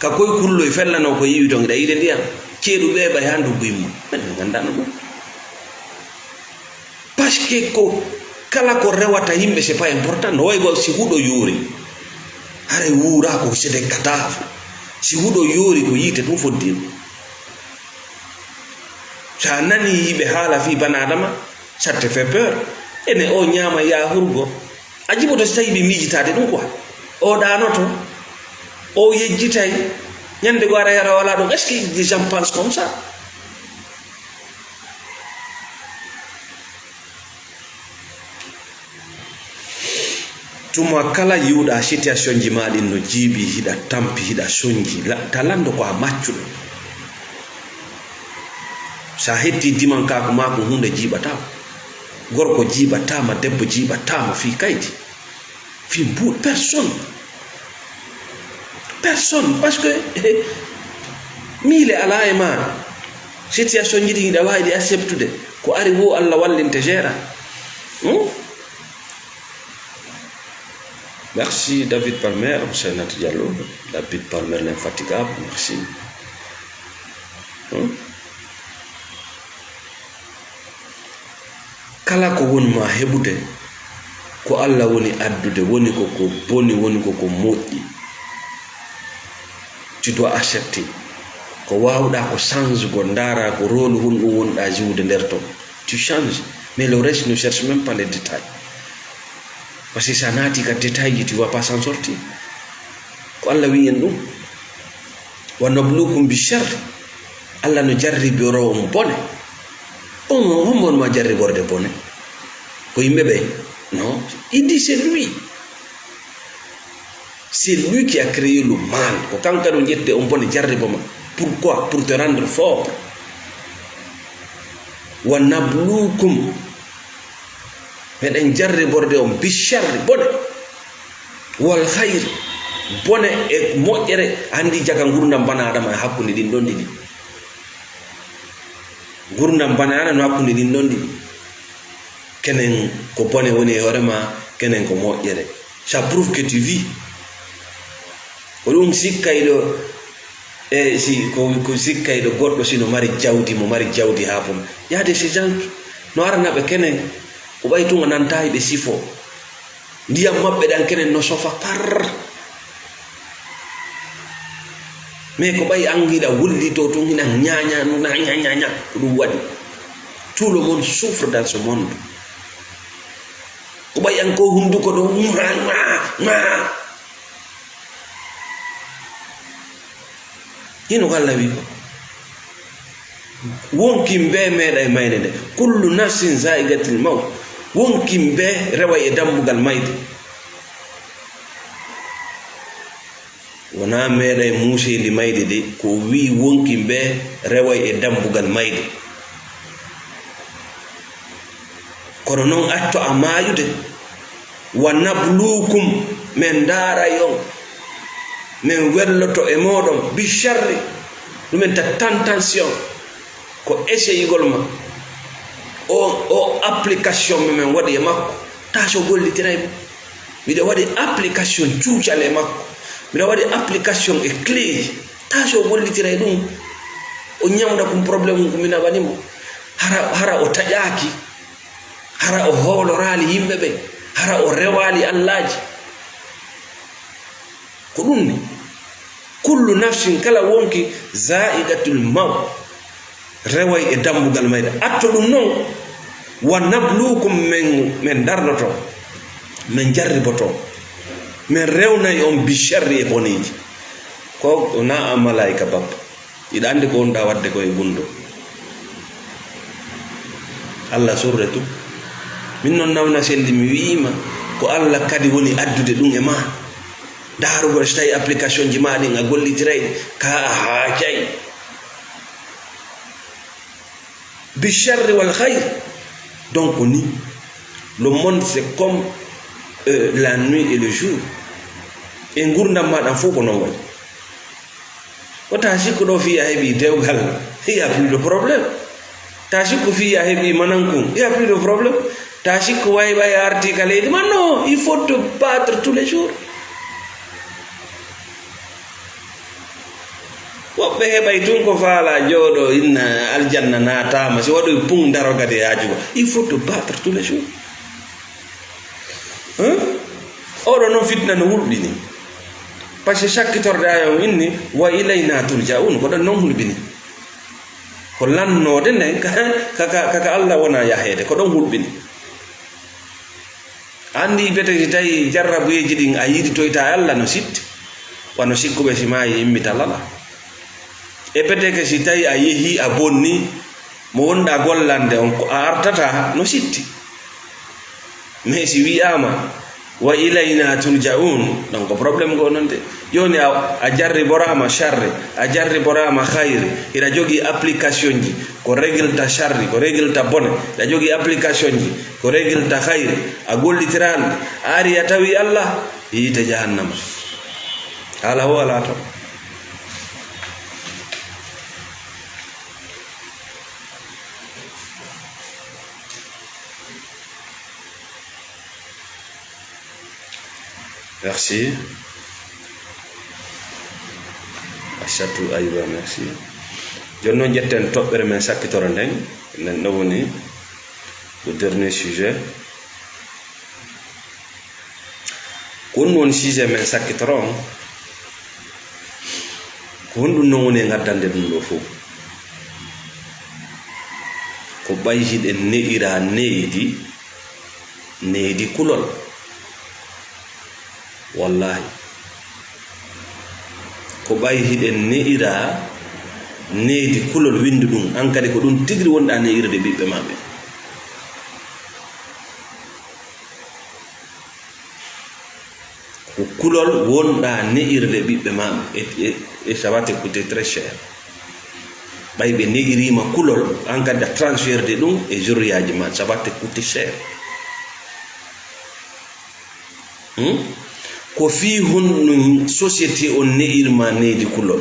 Ka koy kulloy fellanoo ko yiwi ton, hiɗa yiide ndiyam. Ceeɗu ɓeeɓay haa nduggu yimma. Menen men nganndaano ɗum. Parce que ko kala ko rewata yimɓe, c'est pas important. No way goo si huɗo yoori. Haray wuuraa ko c'est des catastrophes. Si huɗo yoori ko yiite ɗum foddi ɗum. Sa nani yiɓe haala fii bana Adama, ça te fait peur. Ene o ñaama yaahurgo. A jiɓoto si tawi ɓe miijitaade ɗum quoi. O ɗaanoto. O yejjitay. Ñande go ara yara wala ɗum. Est-ce que des gens pensent comme ça? Tuma kala yi'uɗaa situation ji maa ɗin no jiiɓi, hiɗa tampi, hiɗa sonji, la-, ta lanndo ko a maccuɗo. Sa hetti dimankaaku maa ko huunde jiiɓataa. Gorko jiiɓataa ma, debbo jiiɓataa ma fii kaydi. Fii mbuuɗi, personne. Personne, parce que miile alaa e maa. Situation ji ɗin hiɗa waawi ɗi acceptude. Ko ari wo Allah wallinte gérant. Hmm? Merci David Palmer, Ousseinata Diallo, David Palmer l'infatigable, merci. Hmm? Kala ko won ma heɓude, ko Allah woni addude, woni ko ko boni, woni ko ko moƴƴi. Tu dois accepter. Ko waawɗaa ko change go, ndaara ko rôle honɗum wonɗaa jouer nder ton. Tu changes. Mais le reste ne cherche même pas les détails. Parce que sa naati ka détail ji, tu vas pas s'en sortir. Ko Allah wi'i en ɗum. Wa nablukum bi sharri. Allah no jarriboro on bone. On, on, on ma jarriborde bone. Ko yimɓe ɓe? Non. Il dit c'est lui. C'est lui qui a créé le mal. Ko kanko kadi o ƴetti on bone jarribo ma. Pourquoi? Pour te rendre fort. Wa nabluukum, meɗen jarriborde on, bi sharri, bone, wal khayri, bone e moƴƴere. Anndi jaga ngurdam bana adama e hakkunde ɗin ɗon ɗiɗi. Ngurdam bana adama no hakkunde ɗin ɗon ɗiɗi. Kenen ko bone woni e hoore ma, kenen ko moƴƴere. Ça prouve que tu vis. Ko ɗum sikkayɗo, e si ko, ko sikkayɗo goɗɗo si no mari jawdi, mo mari jawdi haa bon. Il y a des gens no arana ɓe kenen, ko ɓay tun a nantaay ɓe sifo. Ndiyam maɓɓe ɗan kenen no sofa par. Mais ko ɓay an hiɗa wullito tun, hiɗa ñaña, no na ña, ña, ña. Ko ɗum waɗi. Tout le monde souffre dans ce monde. Ko ɓay an ko hunduko ɗo, ña, ña, ña. Hino ko Allah wi ko. Wonkin bee meeɗay mayde nde. Kullu nafsin zaiqatil mawt. Wonkin bee reway e dambugal mayde. Wonaa meeɗay muuseendi mayde de, ko o wi'i wonkin bee reway e dambugal mayde. Kono non atto a maayude. Wa nabluukum, men ndaaray on, men welloto e mooɗon, bi sharri, ɗumen ta tentation, ko essayugol ma. O, o application mo men waɗi e makko, taa so gollitiray mo. Miɗo waɗi application cuucal e makko. Miɗo waɗi application e cléji. Taa so gollitiray ɗum. O ñamda kum problème ko mi naɓani mo. Hara, hara o taƴaaki. Hara o hooloraali yimɓe ɓe. Hara o rewaali allaaji. Ko ɗum ni. Kullu nafsin, kala wonki, zaiqatul mawt. Reway e dambugal mayre. Atto ɗum non, wa nabluukum, men, men darnoto, men jarriboto, men rewnay on bi sharri, e boneeji. Ko na a malaayika bappa. Iɗa anndi ko wonɗa waɗde ko e gunndo. Allah surre tun. Min non nawna selli mi wi'ima ko Allah kadi woni addude ɗum e ma. Daarugol so tawi application ji ma ɗin a gollitiray ka a haacay. Bi sharri wal khayr. Donc ni, le monde c'est comme, euh, la nuit et le jour. E ngurdam ma ɗan fof ko non wayi. Ko ta sikku ɗo fii a heɓi dewgal, il y a plus de problème. Ta sikku fii a heɓi manankun, il y a plus de problème. Ta sikku way ɓay arti ka leydi ma, non, il faut te battre tous les jours. Woɓɓe heɓay tun ko faala jooɗo inna aljanna naataama, si waɗoy pun daro kadi e ajugo. Il faut te battre tous les jours. Hein? Oɗo non fitna no hulɓini. Parce que sakkitorde ayon inni, "Wa ilayna turja'un", ko ɗon non hulɓini. Ko lannoode nden, ka, ka, ka, ka Allah wona yaheede, ko ɗon hulɓini. Anndi bete si tawi jarrabuyeeji ɗin a yiɗitoyta e Allah no sitti, wano sikkuɓe si maayi immita lala. E bete ke si tawi a yehi a bonni, mo wonɗa gollande on ko a artata no sitti. Mais si wi'ama, "Wa ilayna turja'un", donc problème go non de. Joni a, a jarriboraama sharri, a jarriboraama khayri, hiɗa jogii application ji, ko reglta sharri, ko reglta bone, hiɗa jogii application ji, ko reglta khayri, a gollitiraali, a ari a tawi Allah, yiite jahannama. Haala o alaa toon. Merci. Achatou Ayuba, merci. Jooni noon, njetten toɓɓere men sakkitoro nden. Nden ɗo woni le dernier sujet. Ko honɗum woni sujet men sakkitoro on? Ko honɗum non woni e ngaddande ɗum ɗo fof? Ko ɓay hiɗen ne'ira neydi, neydi kulol. Wallahi. Ko ɓay hiɗen ne'ira neydi kulol, winndu ɗum. An kadi ko ɗum tigi wonɗa ne'irde ɓiɓɓe ma ɓe. Ko kulol wonɗa ne'irde ɓiɓɓe ma ɓe. Et, et, et ça va te coûter très cher. Ɓay ɓe ne'iriima kulol, an kadi a transferde ɗum e zurriyaaji ma, ça va te coûter cher. Hmm? Ko fii honɗum société on ne'irma neydi kulol?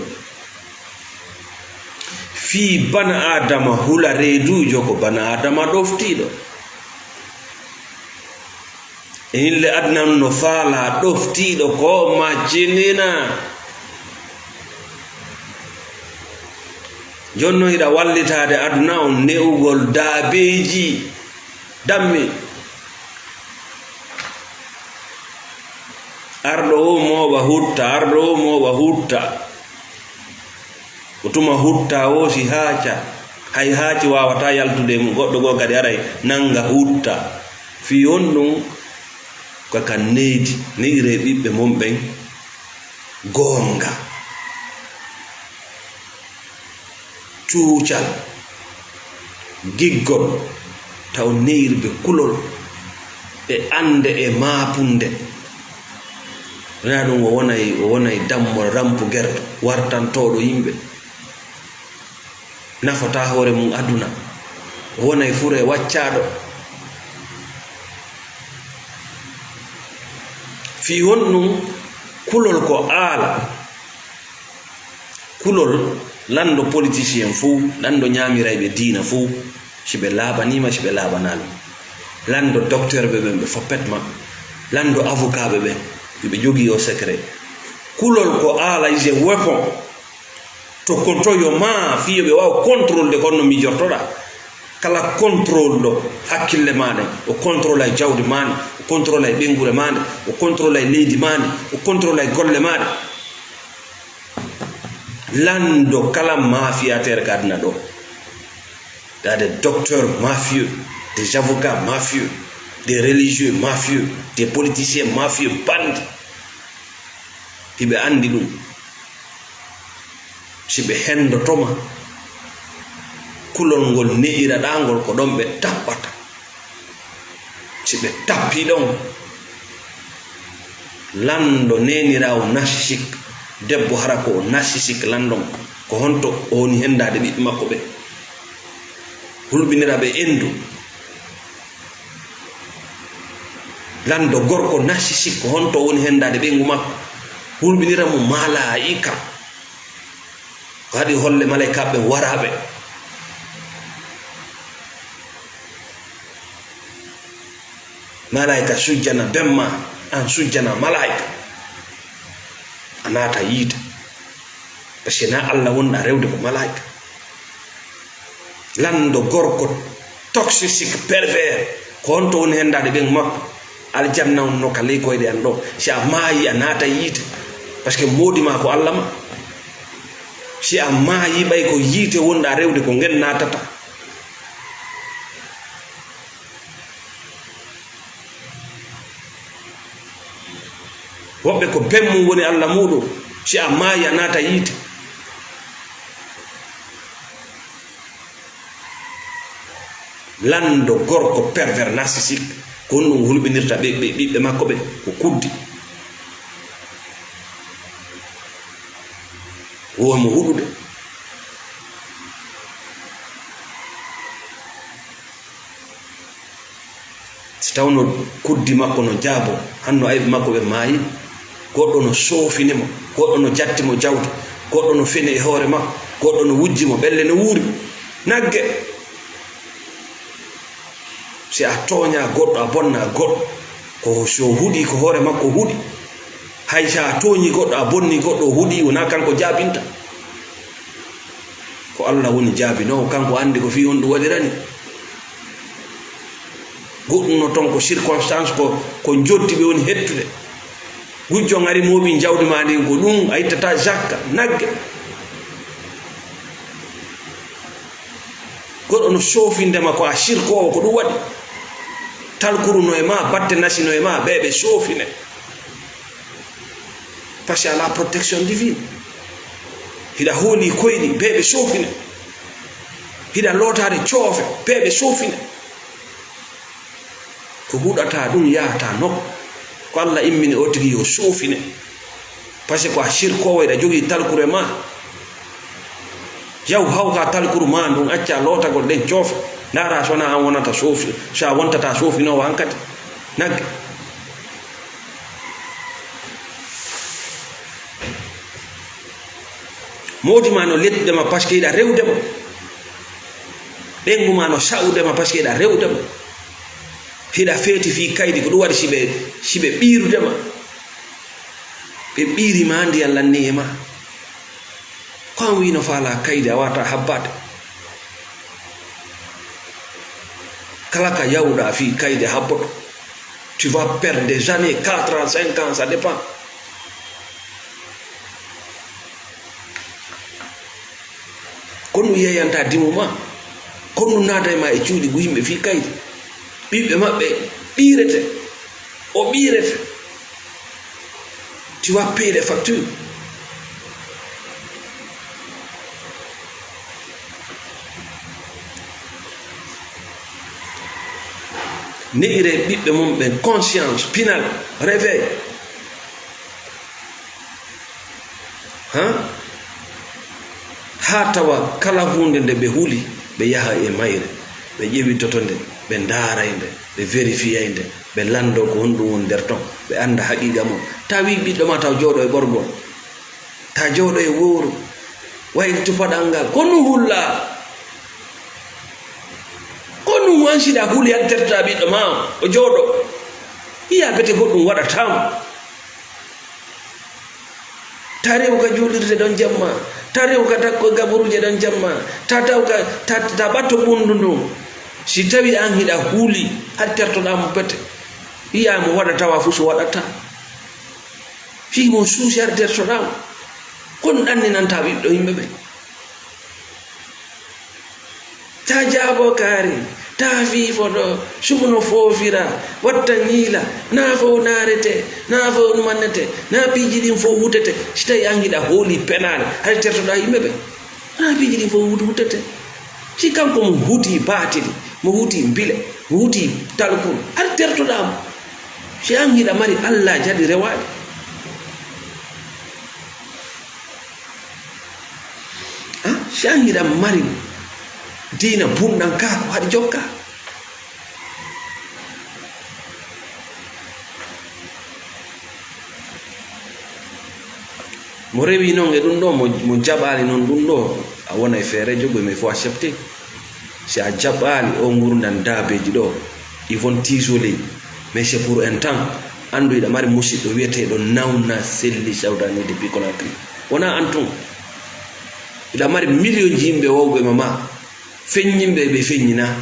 Fii bana Aadama hula reeduujo, ko bana Aadama ɗoftiiɗo. E hille aduna no faalaa ɗoftiiɗo ko ma cinina. Jooni non hiɗa wallitaade aduna on ne'ugol daabeeji. Dammi. Arɗo o mooɓa hutta, arɗo o mooɓa hutta. O tuma hutta o si haaca. Hay haaci waawataa yaltude e mum. Goɗɗo goo kadi aray nannga hutta. Fii on ɗum ko ka neydi, ne'iree ɓiɓɓe mon ɓen goonga. Cuucal, giggol, taw neyirɓe kulol e annde e maapunde. Wonaa ɗum o wonay, o wonay dammo rampu gerto, wartantooɗo yimɓe. Nafataa hoore mum aduna. O wonay fure waccaaɗo. Fii honɗum kulol ko aala? Kulol, lanndo politicien fow, lanndo ñaamirayɓe diina fow, si ɓe laaɓaniima, si ɓe laaɓanaali. Lanndo docteur ɓe ɓen, ɓe foppet ma. Lanndo avocat ɓe ɓen, ɓe jogii o secret. Kulol ko aala is a weapon. To contrôle yo ma, fii yo ɓe waaw contrôle de kono no miijortoɗaa. Kala contrôle ɗo hakkille maaɗa, o contrôle ay jawdi maaɗa, o contrôle ay ɓeynguure maaɗa, o contrôle ay leydi maaɗa, o contrôle ay golle maaɗa. Lanndo kala mafiateur ka aduna ɗo. T'as des docteurs mafieux, des avocats mafieux, des religieux mafieux, des politiciens mafieux, bandi. Hiɓe anndi ɗum. Si ɓe henndotoma, kulol ngol ne'iraɗaa ngol, ko ɗon ɓe tappata. Si ɓe tappii ɗon, lanndo neeniraawo narcissique, debbo hara ko o narcissique lanndon, ko honto o woni henndaade ɓiɓɓe makko ɓe? Hulɓinira ɓe enndu. Lanndo gorko narcissique, ko honto o woni henndaade ɓeyngu makko? Hulɓinira mo malaa'ika. Ko haɗi holle malaa'ikaaɓe ɓen waraaɓe. Malaa'ika sujjana bemma, an sujjana malaa'ika. A naata yiite. Parce que na Allah wonɗa rewde ko malaa'ika. Lanndo gorko toxique, pervers, ko honto woni henndaade ɓeyngu makko? Aljanna on no ka ley koyɗe an ɗo. Si a maayi, a naata yiite. Parce que moodi ma ko Allah ma. Si a maayi, ɓay ko yiite wonɗa rewde, ko ngen naatata. Woɓɓe ko ben mum woni Allah muɗum. Si a maayi, a naata yiite. Lanndo gorko pervers narcissique, ko honɗum hulɓinirta ɓe, ɓe, ɓiɓɓe makko ɓe? Ko kuddi. Wo mo huɗude. Si tawno kuddi makko no jaabo, hanno ayɓe makko ɓe maayi, goɗɗo no soofini mo, goɗɗo no jatti mo jawdi, goɗɗo no feni e hoore makko, goɗɗo no wujji mo, ɓelle no wuuri. Nagge! Si a tooña goɗɗo, a bonna goɗɗo, ko si o huɗi, ko hoore makko huɗi. Hay si a tooñi goɗɗo, a bonni goɗɗo, o huɗi, wonaa kanko jaabinta. Ko Allah woni jaabinoowo, kanko anndi ko fii honɗum waɗirani. Goɗɗum no ton ko circonstance, ko, ko njoddi ɓe woni hettude. Gujjo ngari mooɓi jawdi ma ndin, ko ɗum a ittata jakka, nagge. Goɗɗo no soofinde ma ko a sirkoowo, ko ɗum waɗi. Talkuru no e ma, batte nasi no e ma, ɓe ɓe soofine. Parce que a la protection divine. Hiɗa hooli koyɗi, ɓe ɓe soofine. Hiɗa lootaade coofe, ɓe ɓe soofine. Ko huɗata ɗum yahata nokku. Ko Allah immini o tigi yo soofine. Parce que ko a sirkoowo, eɗa jogii talkure ma. Yaw hawka talkuru ma ndun, acca lootagol ɗen coofe. Ndaara so na an wonata soofi, so a wontata soofinoowo an kadi. Nagge. Moodi ma no lettude ma parce que hiɗa rewde mo. Ɓeyngu ma no sa'ude ma parce que hiɗa rewde mo. Hiɗa feeti fii kaydi, ko ɗum waɗi si ɓe, si ɓe ɓiirude ma. Ɓe ɓiiri ma, ndiyan lanni e ma. Ko an wii no faalaa kaydi, a waawataa habbaade. Kala ka yawɗaa fii kaydi a habboto. Tu vas perdre des années, quatre ans, cinq ans, ça dépend. Ko ɗum yeeyanta dimu ma. Ko ɗum naata e ma e cuuɗi gu yimɓe fii kaydi. Ɓiɓɓe maɓɓe ɓiirete. O ɓiirete. Tu vas payer les factures. Ne'ire ɓiɓɓe mum ɓen, conscience, pinal, réveil. Han? Haa tawa kala huunde nde ɓe huli, ɓe yaha e mayre, ɓe ƴewitoto nde, ɓe ndaaray nde, ɓe vérifier nde, ɓe lanndoo ko honɗum woni nder ton, ɓe annda haqiiqa mum. Taa wii ɓiɗɗo ma taw jooɗo e ɓorgol, taa jooɗo e wowru, waylito paɗal ngal. Ko ɗum hullaa? Ko ɗum wansiɗaa huli addertaa ɓiɗɗo ma o, o jooɗo? Yiyaa bete goɗɗum waɗataa mo. Ta rew ka juulirde ɗon jamma, ta rew ka dakko gaburuuje ɗon jamma, ta taw ka, ta, ta ɓatto ɓunndu ndun. Si tawi an hiɗa huuli, har tertoɗaa mo pete. Yiyaa mo waɗa tawa fuu so waɗata. Fii mo suusi har tertoɗaa mo. Kon ɗanninanta ɓiɗɗo yimɓe ɓen. Ta jaabo kaari, ta fiifo ɗo, sugu no foofira, watta ŋiila, naa fow naarete, naa fow numannete, naa piiji ɗin fow hutete. Si tawi an hiɗa hooli penaale, hay tertoɗaa yimɓe ɓe. Naa piiji ɗin fow hut-, hutete. Si kanko mo huti baatili, mo huti mbile, mo huti talkuru, hay tertoɗaa mo. Si an hiɗa mari Alla jadi rewaade. Ah, si an hiɗa mari diina bunɗan kaa ko haɗi jokka. Mo rewi non e ɗum ɗo, mo, mo jaɓaali non ɗum ɗo, a wona e feere jogo, mais il faut accepter. Si a jaɓaali o ngurndan daabeeji ɗo, ils vont t'isoler. Mais c'est pour un temps. Anndu hiɗa mari musiɗɗo wi'eteeɗo Nawna Selli Sawdani depuis Conakry. Wonaa an tun. Hiɗa mari miliyonji yimɓe wowɓe ma ma. Feññinɓe ɓe feññinaa.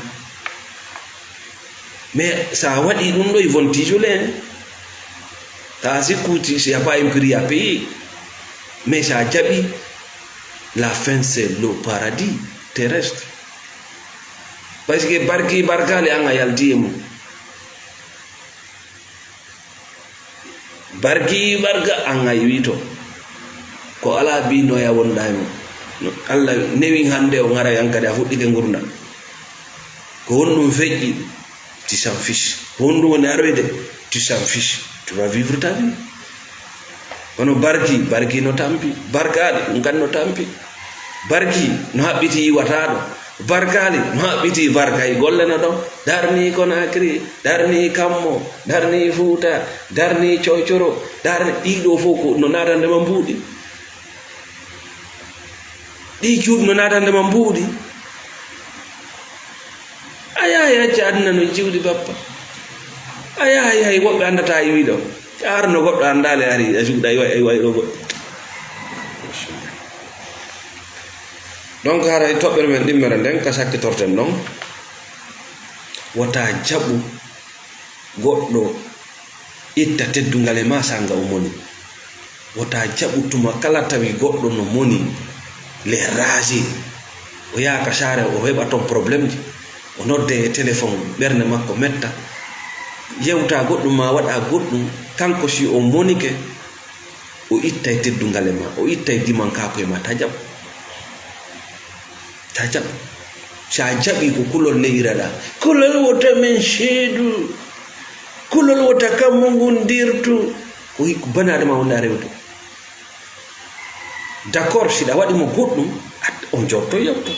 Mais sa waɗi ɗum ɗo, ils vont t'isoler, hein. Ta sikku ti, s'il y a pas un prix à payer. Mais sa jaɓi, la fin c'est le paradis terrestre. Parce que barki barkaali an a yalti e mum. Barki barka an a yiwi to. Ko alaa biinoya wonɗa e mum. No Allah newi hannde o ŋaray an kadi a fuɗɗike ngurndan. Ko honɗum feƴƴi? Tu s'en fiches. Ko honɗum woni aroyde? Tu s'en fiches. Tu vas vivre ta vie. Kono barki, barki no tampi. Barkaali, ɗum kan no tampi. Barki no haɓɓiti yiwataaɗo. Barkaali no haɓɓiti barkay golle no ɗon. Darni Conakry, darni Kammo, darni Fuuta, darni Cocoro, darni ɗiɗo fof ko no naatande ma mbuuɗi. Ɗi cuuɗi no naatande ma mbuuɗi. A yahay acca aduna no jiwɗi bappa. A yahay hay woɓɓe anndata iwi ɗo. Arno goɗɗo anndaali ari a juuɗa iwa, iwa ɗo goɗɗo. Donc haray toɓɓere men ɗimmere nden ka sakkitorten ɗon. Wota jaɓu goɗɗo itta teddungal e ma sanga o moni. Wota jaɓu tuma kala tawi goɗɗo no moni, les rages. O yaha ka saare, o heɓa ton problème ji. O nodde e téléphone, ɓernde makko metta. Yewta goɗɗum ma waɗa goɗɗum, kanko si o monike, o ittay teddungal e ma, o ittay dimankaaku e ma, ta jaɓu. Ta jaɓu. Si a jaɓi ko kulol neyiraɗa. Kulol wota men seedu. Kulol wota kammu ngun dirtu. Ko hikku banaade ma wonde a rewde. D'accord, si ɗa waɗi mo goɗɗum, a On jotto yotto.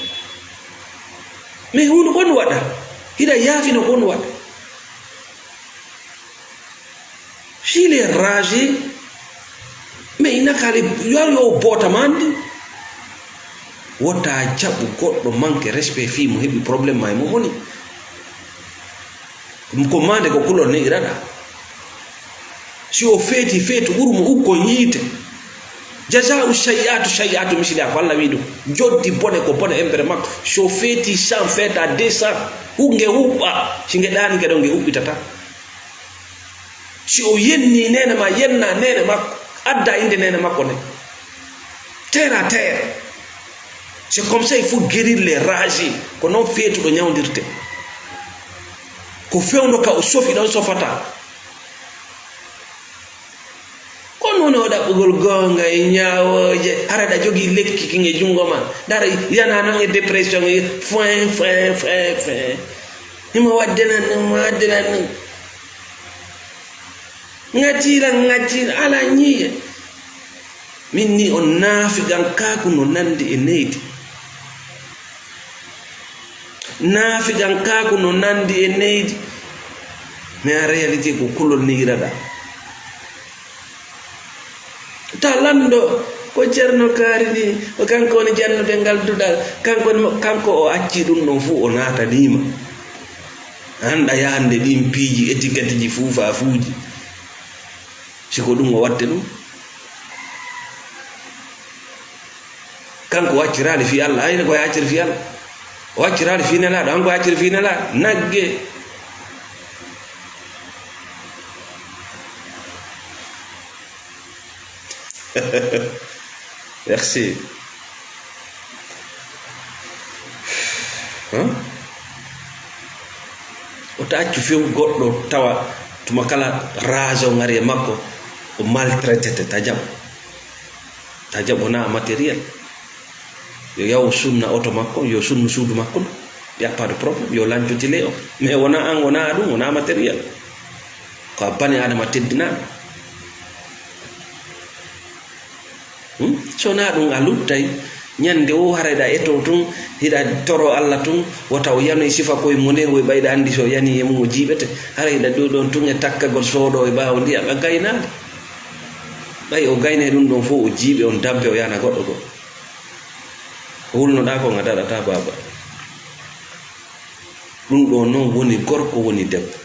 Mais huno kon waɗa? Hiɗa yaafino kon waɗa? S'il est ragé, mais ina kali yo yo bota mandi. Wota jaɓu goɗɗo manque respect fii mo heɓi problème ma e mo moni. Ko mande ko kulol ne iraɗa. Si o feeti feetu ɓuru mo ukkon yiite. Jaza'u sayyi'atu sayyi'atu misliha, ko Allah wi'i ɗum. Joddi bone ko bone embere makko. Si o feeti cent, feeta deux cents. Hu-, nge huɓɓa. Si nge ɗaani nge ɗon, nge huɓɓitata. Si o yenni neene ma, yenna neene makko. Adda innde neene makko nde. Terre à terre. C'est comme ça il faut guérir les rages. Ko noon feetuɗo ñawndirte. Ko fewndo ka o sofi ɗon sofata. Ko noon o ɗaɓɓugol goonga e ñaawooje, hara ɗa jogii lekki kin e junngo ma. Dara yana noon e dépression e foin, foin, foin, foin. Himo waɗde nan ɗum, mo waɗde nan ɗum. Ŋaccila, ŋaccila, ala ñiiye. Min ni on naafigankaaku no nanndi e neydi. Naafigankaaku no nanndi e neydi. Mais en réalité ko kulol ni iraɗa. Ta lanndo ko Ceerno Kaari ni, o kanko woni jannude ngal duɗal. Kanko woni mo, kanko o acci ɗum ɗon fuu o naataniima. An ɗa yaande ɗin piiji, étiquette ji, fuufaafuuji. Si ko ɗum o waɗde ɗum. Kanko o acciraali fii Allah, ayne ko o acciri fii Allah. O acciraali fii Nelaaɗo, an ko o acciri fii Nelaaɗo. Nagge. Merci. Huh? Wota accu few goɗɗo tawa tuma kala rage o ngari e makko, o maltraitete, ta jaɓ. Ta jaɓ wona matériel. Yo yaw sunna oto makko, yo sunnu suudu makko ɗum. Y a pas de problème, yo lanco tile o. Mais wona an, wona ɗum, wona matériel. Ko a bani Adama teddinaaɗo. Hmm? So wona ɗum a luttay, ñande wo haray ɗa eto tun, hiɗa toro Allah tun, wota o yanoy sifa koye mo nden, woy ɓayɗa anndi so yani e mum o jiiɓete. Haray hiɗa ɗo ɗon tun e takkagol soodo e ɓaawo ndiyam, a gaynaali. Ɓay o gaynay ɗum ɗon fof, o jiiɓe, on dampe, o yana goɗɗo goo. Ko wulnoɗaa kon a daɗataa baaba. Ɗum ɗo noon woni gorko, woni debbo.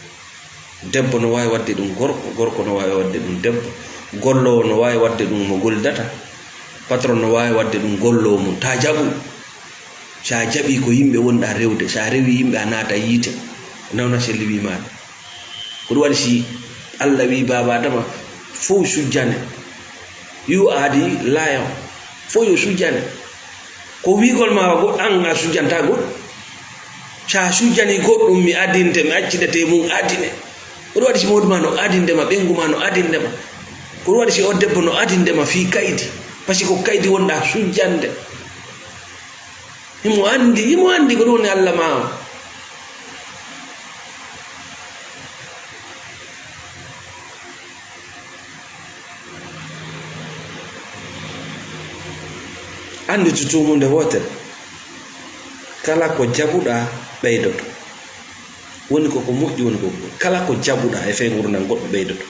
Debbo no waawi waɗde ɗum gorko, gorko no waawi waɗde ɗum debbo. Golloowo no waawi waɗde ɗum mo gollidata. Patron no waawi waɗde ɗum golloowo mum. Taa jaɓu. So a jaɓii ko yimɓe wonɗaa rewde, so a rewii yimɓe a naata yiite. Nawna selli wii maaɗa. Ko ɗum waɗi si Allah wii baaba Adama fof sujjane. You are the lion. Fof yo sujjane. Ko wiigol ma wa goɗɗo, an a sujjanta goɗɗo. Sa sujjani goɗɗum, mi adinte, mi accinete mum adine. Ko ɗum waɗi si mawdu ma no adinde ma, ɓengu ma no adinde ma. Ko ɗum waɗi si o debbo no adinde ma fii kaydi. Parce que ko kaydi wonɗa sujjande. Himo andi, himo andi ko ɗum woni Allah ma o. Anndu tutumunde wootere, kala ko jaɓuɗaa ɓeydoto. Woni ko ko moƴƴi, woni ko ko, kala ko jaɓuɗaa e fee ngurndan goɗɗo ɓeydoto.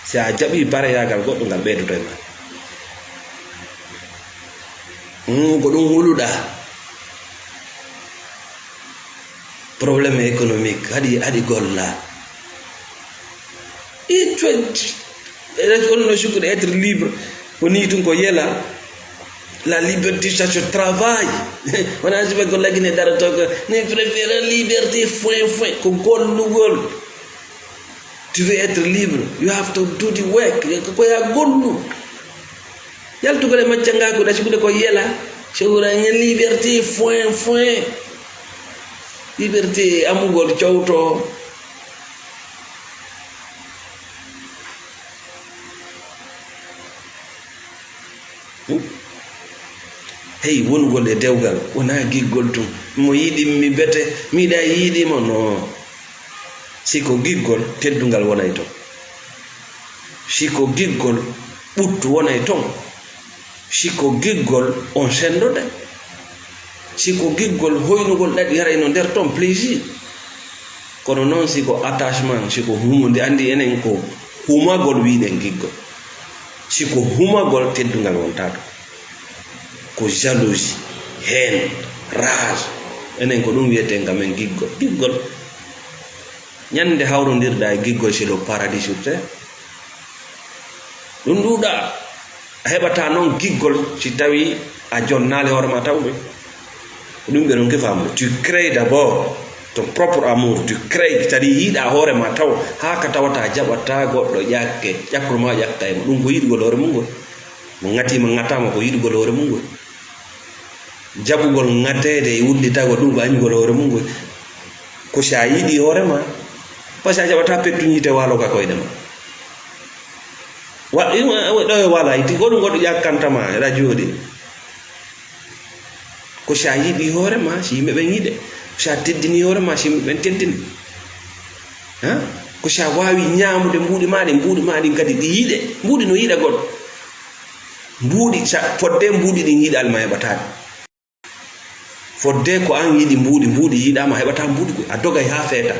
Si a jaɓii bareyaagal goɗɗo, ngal ɓeydoto e maa. Mm, ko ɗum huluɗaa. Problème économique, haɗi, haɗi golla. It went. Ene holno sukude être libre. Ko ni tun ko yela. La liberté, ça se travaille. Wona sifa ko lagine dara to ko. Ne préfère liberté, foin, foin. Ko gollugol. Tu veux être libre, you have to do the work. Ko ya gollu. Yaltugol e maccangaaku, ɗa sikude ko yela. Sewra nge liberté, foin, foin. Liberté, amugol cowto. Hmm? Hey, wonugol e dewgal, wonaa giggol tun. Mo yiɗi mi bete, mi yiɗa yiɗi mo, no. Si ko giggol, teddungal wonay ton. Si ko giggol, ɓuttu wonay ton. Si ko giggol, on senndode. Si ko giggol hoynugol ɗaɗi, haray no nder ton plaisir. Kono noon, si ko attachement, si ko humunde, anndi enen ko humagol wiɗen giggol. Si ko humagol, teddungal wontaa ɗon. Ko jalousie, haine, rage. Enen ko ɗum wiyeten ka men giggol. Giggol. Ñande hawrondirɗaa e giggol, c'est le paradis sur terre. Ɗum ɗuuɗaa. A heɓataa noon giggol si tawii a jonnaali hoore ma tawɓe. Ko ɗum ɓe ɗon ke faamude. Tu crées d'abord ton propre amour. Tu crées, c'est-à-dire yiɗaa hoore ma taw, haa ka tawata a jaɓataa goɗɗo ƴakke, ƴakkol ma ƴakka e ma. Ɗum ko yiɗugol hoore mum ngol. Mo ŋatii ma ŋataama ko yiɗugol hoore mum ngol. Jaɓugol ŋateede e wullitagol ɗum ko añugol hoore mum ngol. Ko si a yiɗi hoore ma, parce que a jaɓataa pettuñi yiite waalo ka koyɗe ma. Wa-, ima, wa-, ɗo e waala, iti ko ɗum goɗɗo ƴakkanta ma, eɗa jooɗi. Ko si a yiɗi hoore ma, si yimɓe ɓen yiɗe. Ko si a teddini hoore ma, si yimɓe ɓen teddini. Ha? Ko si a waawi ñaamude mbuuɗi ma ɗin, mbuuɗi ma ɗin kadi ɗi yiɗe. Mbuuɗi no yiɗa goɗɗo. Mbuuɗi, sa, fodde mbuuɗi ɗin yiɗal ma heɓataa ɗi. Fodde ko an yiɗi mbuuɗi, mbuuɗi yiɗaama, heɓataa mbuuɗi ko a dogay haa feeta.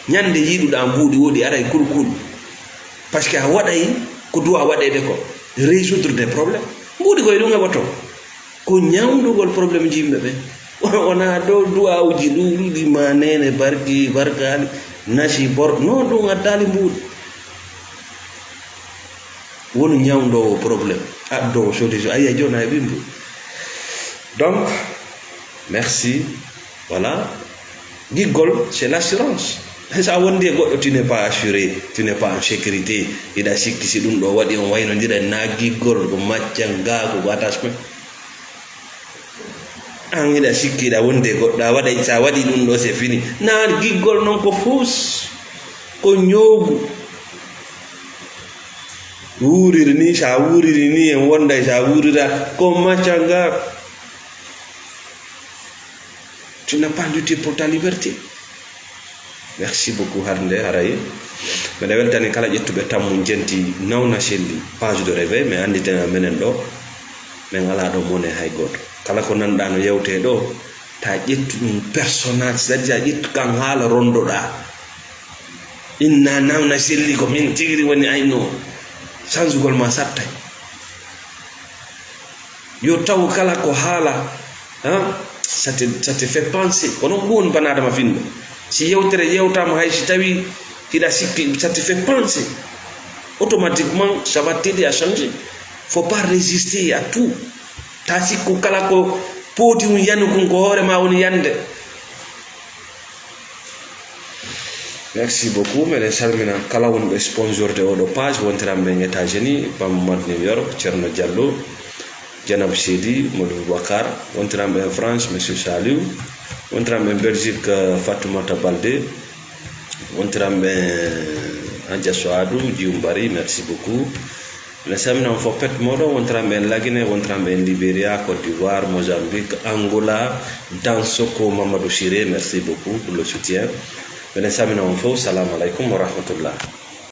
Ñande yiɗuɗaa mbuuɗi woɗi aray kurkuru. Parce que a waɗay ko duwa waɗeede ko. Résoudre des problèmes. Mbuuɗi ko e ɗum heɓoto. Ko ñawndugol problème ji yimɓe ɓen. Wonaa dow duwawuji ɗuuɗuɗi ma neene barki, barkaali, nasi, bor-, non, ɗum addaali mbuuɗi. Wonu ñawndoowo problème, addoowo solution. A yiya jooni a heɓi mbuuɗi. Donc, merci. Voilà. Giggol, c'est l'assurance. Sa wondi e goɗɗo, tu n'es pas assuré, tu n'es pas en sécurité. Hiɗa sikki si ɗum ɗo waɗi on waynondira na giggol, ko maccan gaa, ko attachement. An hiɗa sikki hiɗa wondi e goɗɗo, a waɗay, sa waɗi ɗum ɗo, c'est fini. Na giggol non ko fus, ko ñoogu. Wuuriri ni, sa wuuriri ni, en wonday sa wuurira, ko maccan gaa. Tu n'as pas lutté pour ta liberté. Merci beaucoup. Harnde haray mbeɗa weltani kala ƴettuɓe tammu jenti nawna selli page de réveil, mais annditena menen ɗo, min alaa ɗo mone hay gooto. Kala ko nanɗaa no yewtee ɗo, ta ƴettu ɗum personnage, c'est-à-dire a ƴettu kan haala rondoɗaa. Inna nawna selli ko min tigiri woni ayno, sansugol ma sattay. Yo taw kala ko haala, hein, ça te, ça te fait penser. Ko noon ɗum woni banaadama finno. Si yewtere yewtaama, hay si tawi hiɗa sikki, ça te fait penser. Automatiquement, ça va t'aider à changer. Faut pas résister à tout. Ta sikku kala ko poti un yanu kun ko hoore ma woni yande. Merci beaucoup. Meɗen salmina kala wonɓe sponsorde oɗo page, wontiranɓe en États-Unis, Bammat New York, Thierno Diallo, Janab Seydi, Modou Boubacar, wontiranɓe en France, Monsieur Saliou, wontiranɓe en Belgique, euh, Fatoumata Baldé, wontiranɓe en Adja Soadou, Djioumbari, merci beaucoup. Meɗen salmina on fof pet moɗon, wontiranɓe en Lagine, wontiranɓe en Libéria, Côte d'Ivoire, Mozambique, Angola, Dansoko, Mamadou Siré, merci beaucoup pour le soutien. Meɗen salmina on fof, salamu aleykum wa rahmatullah.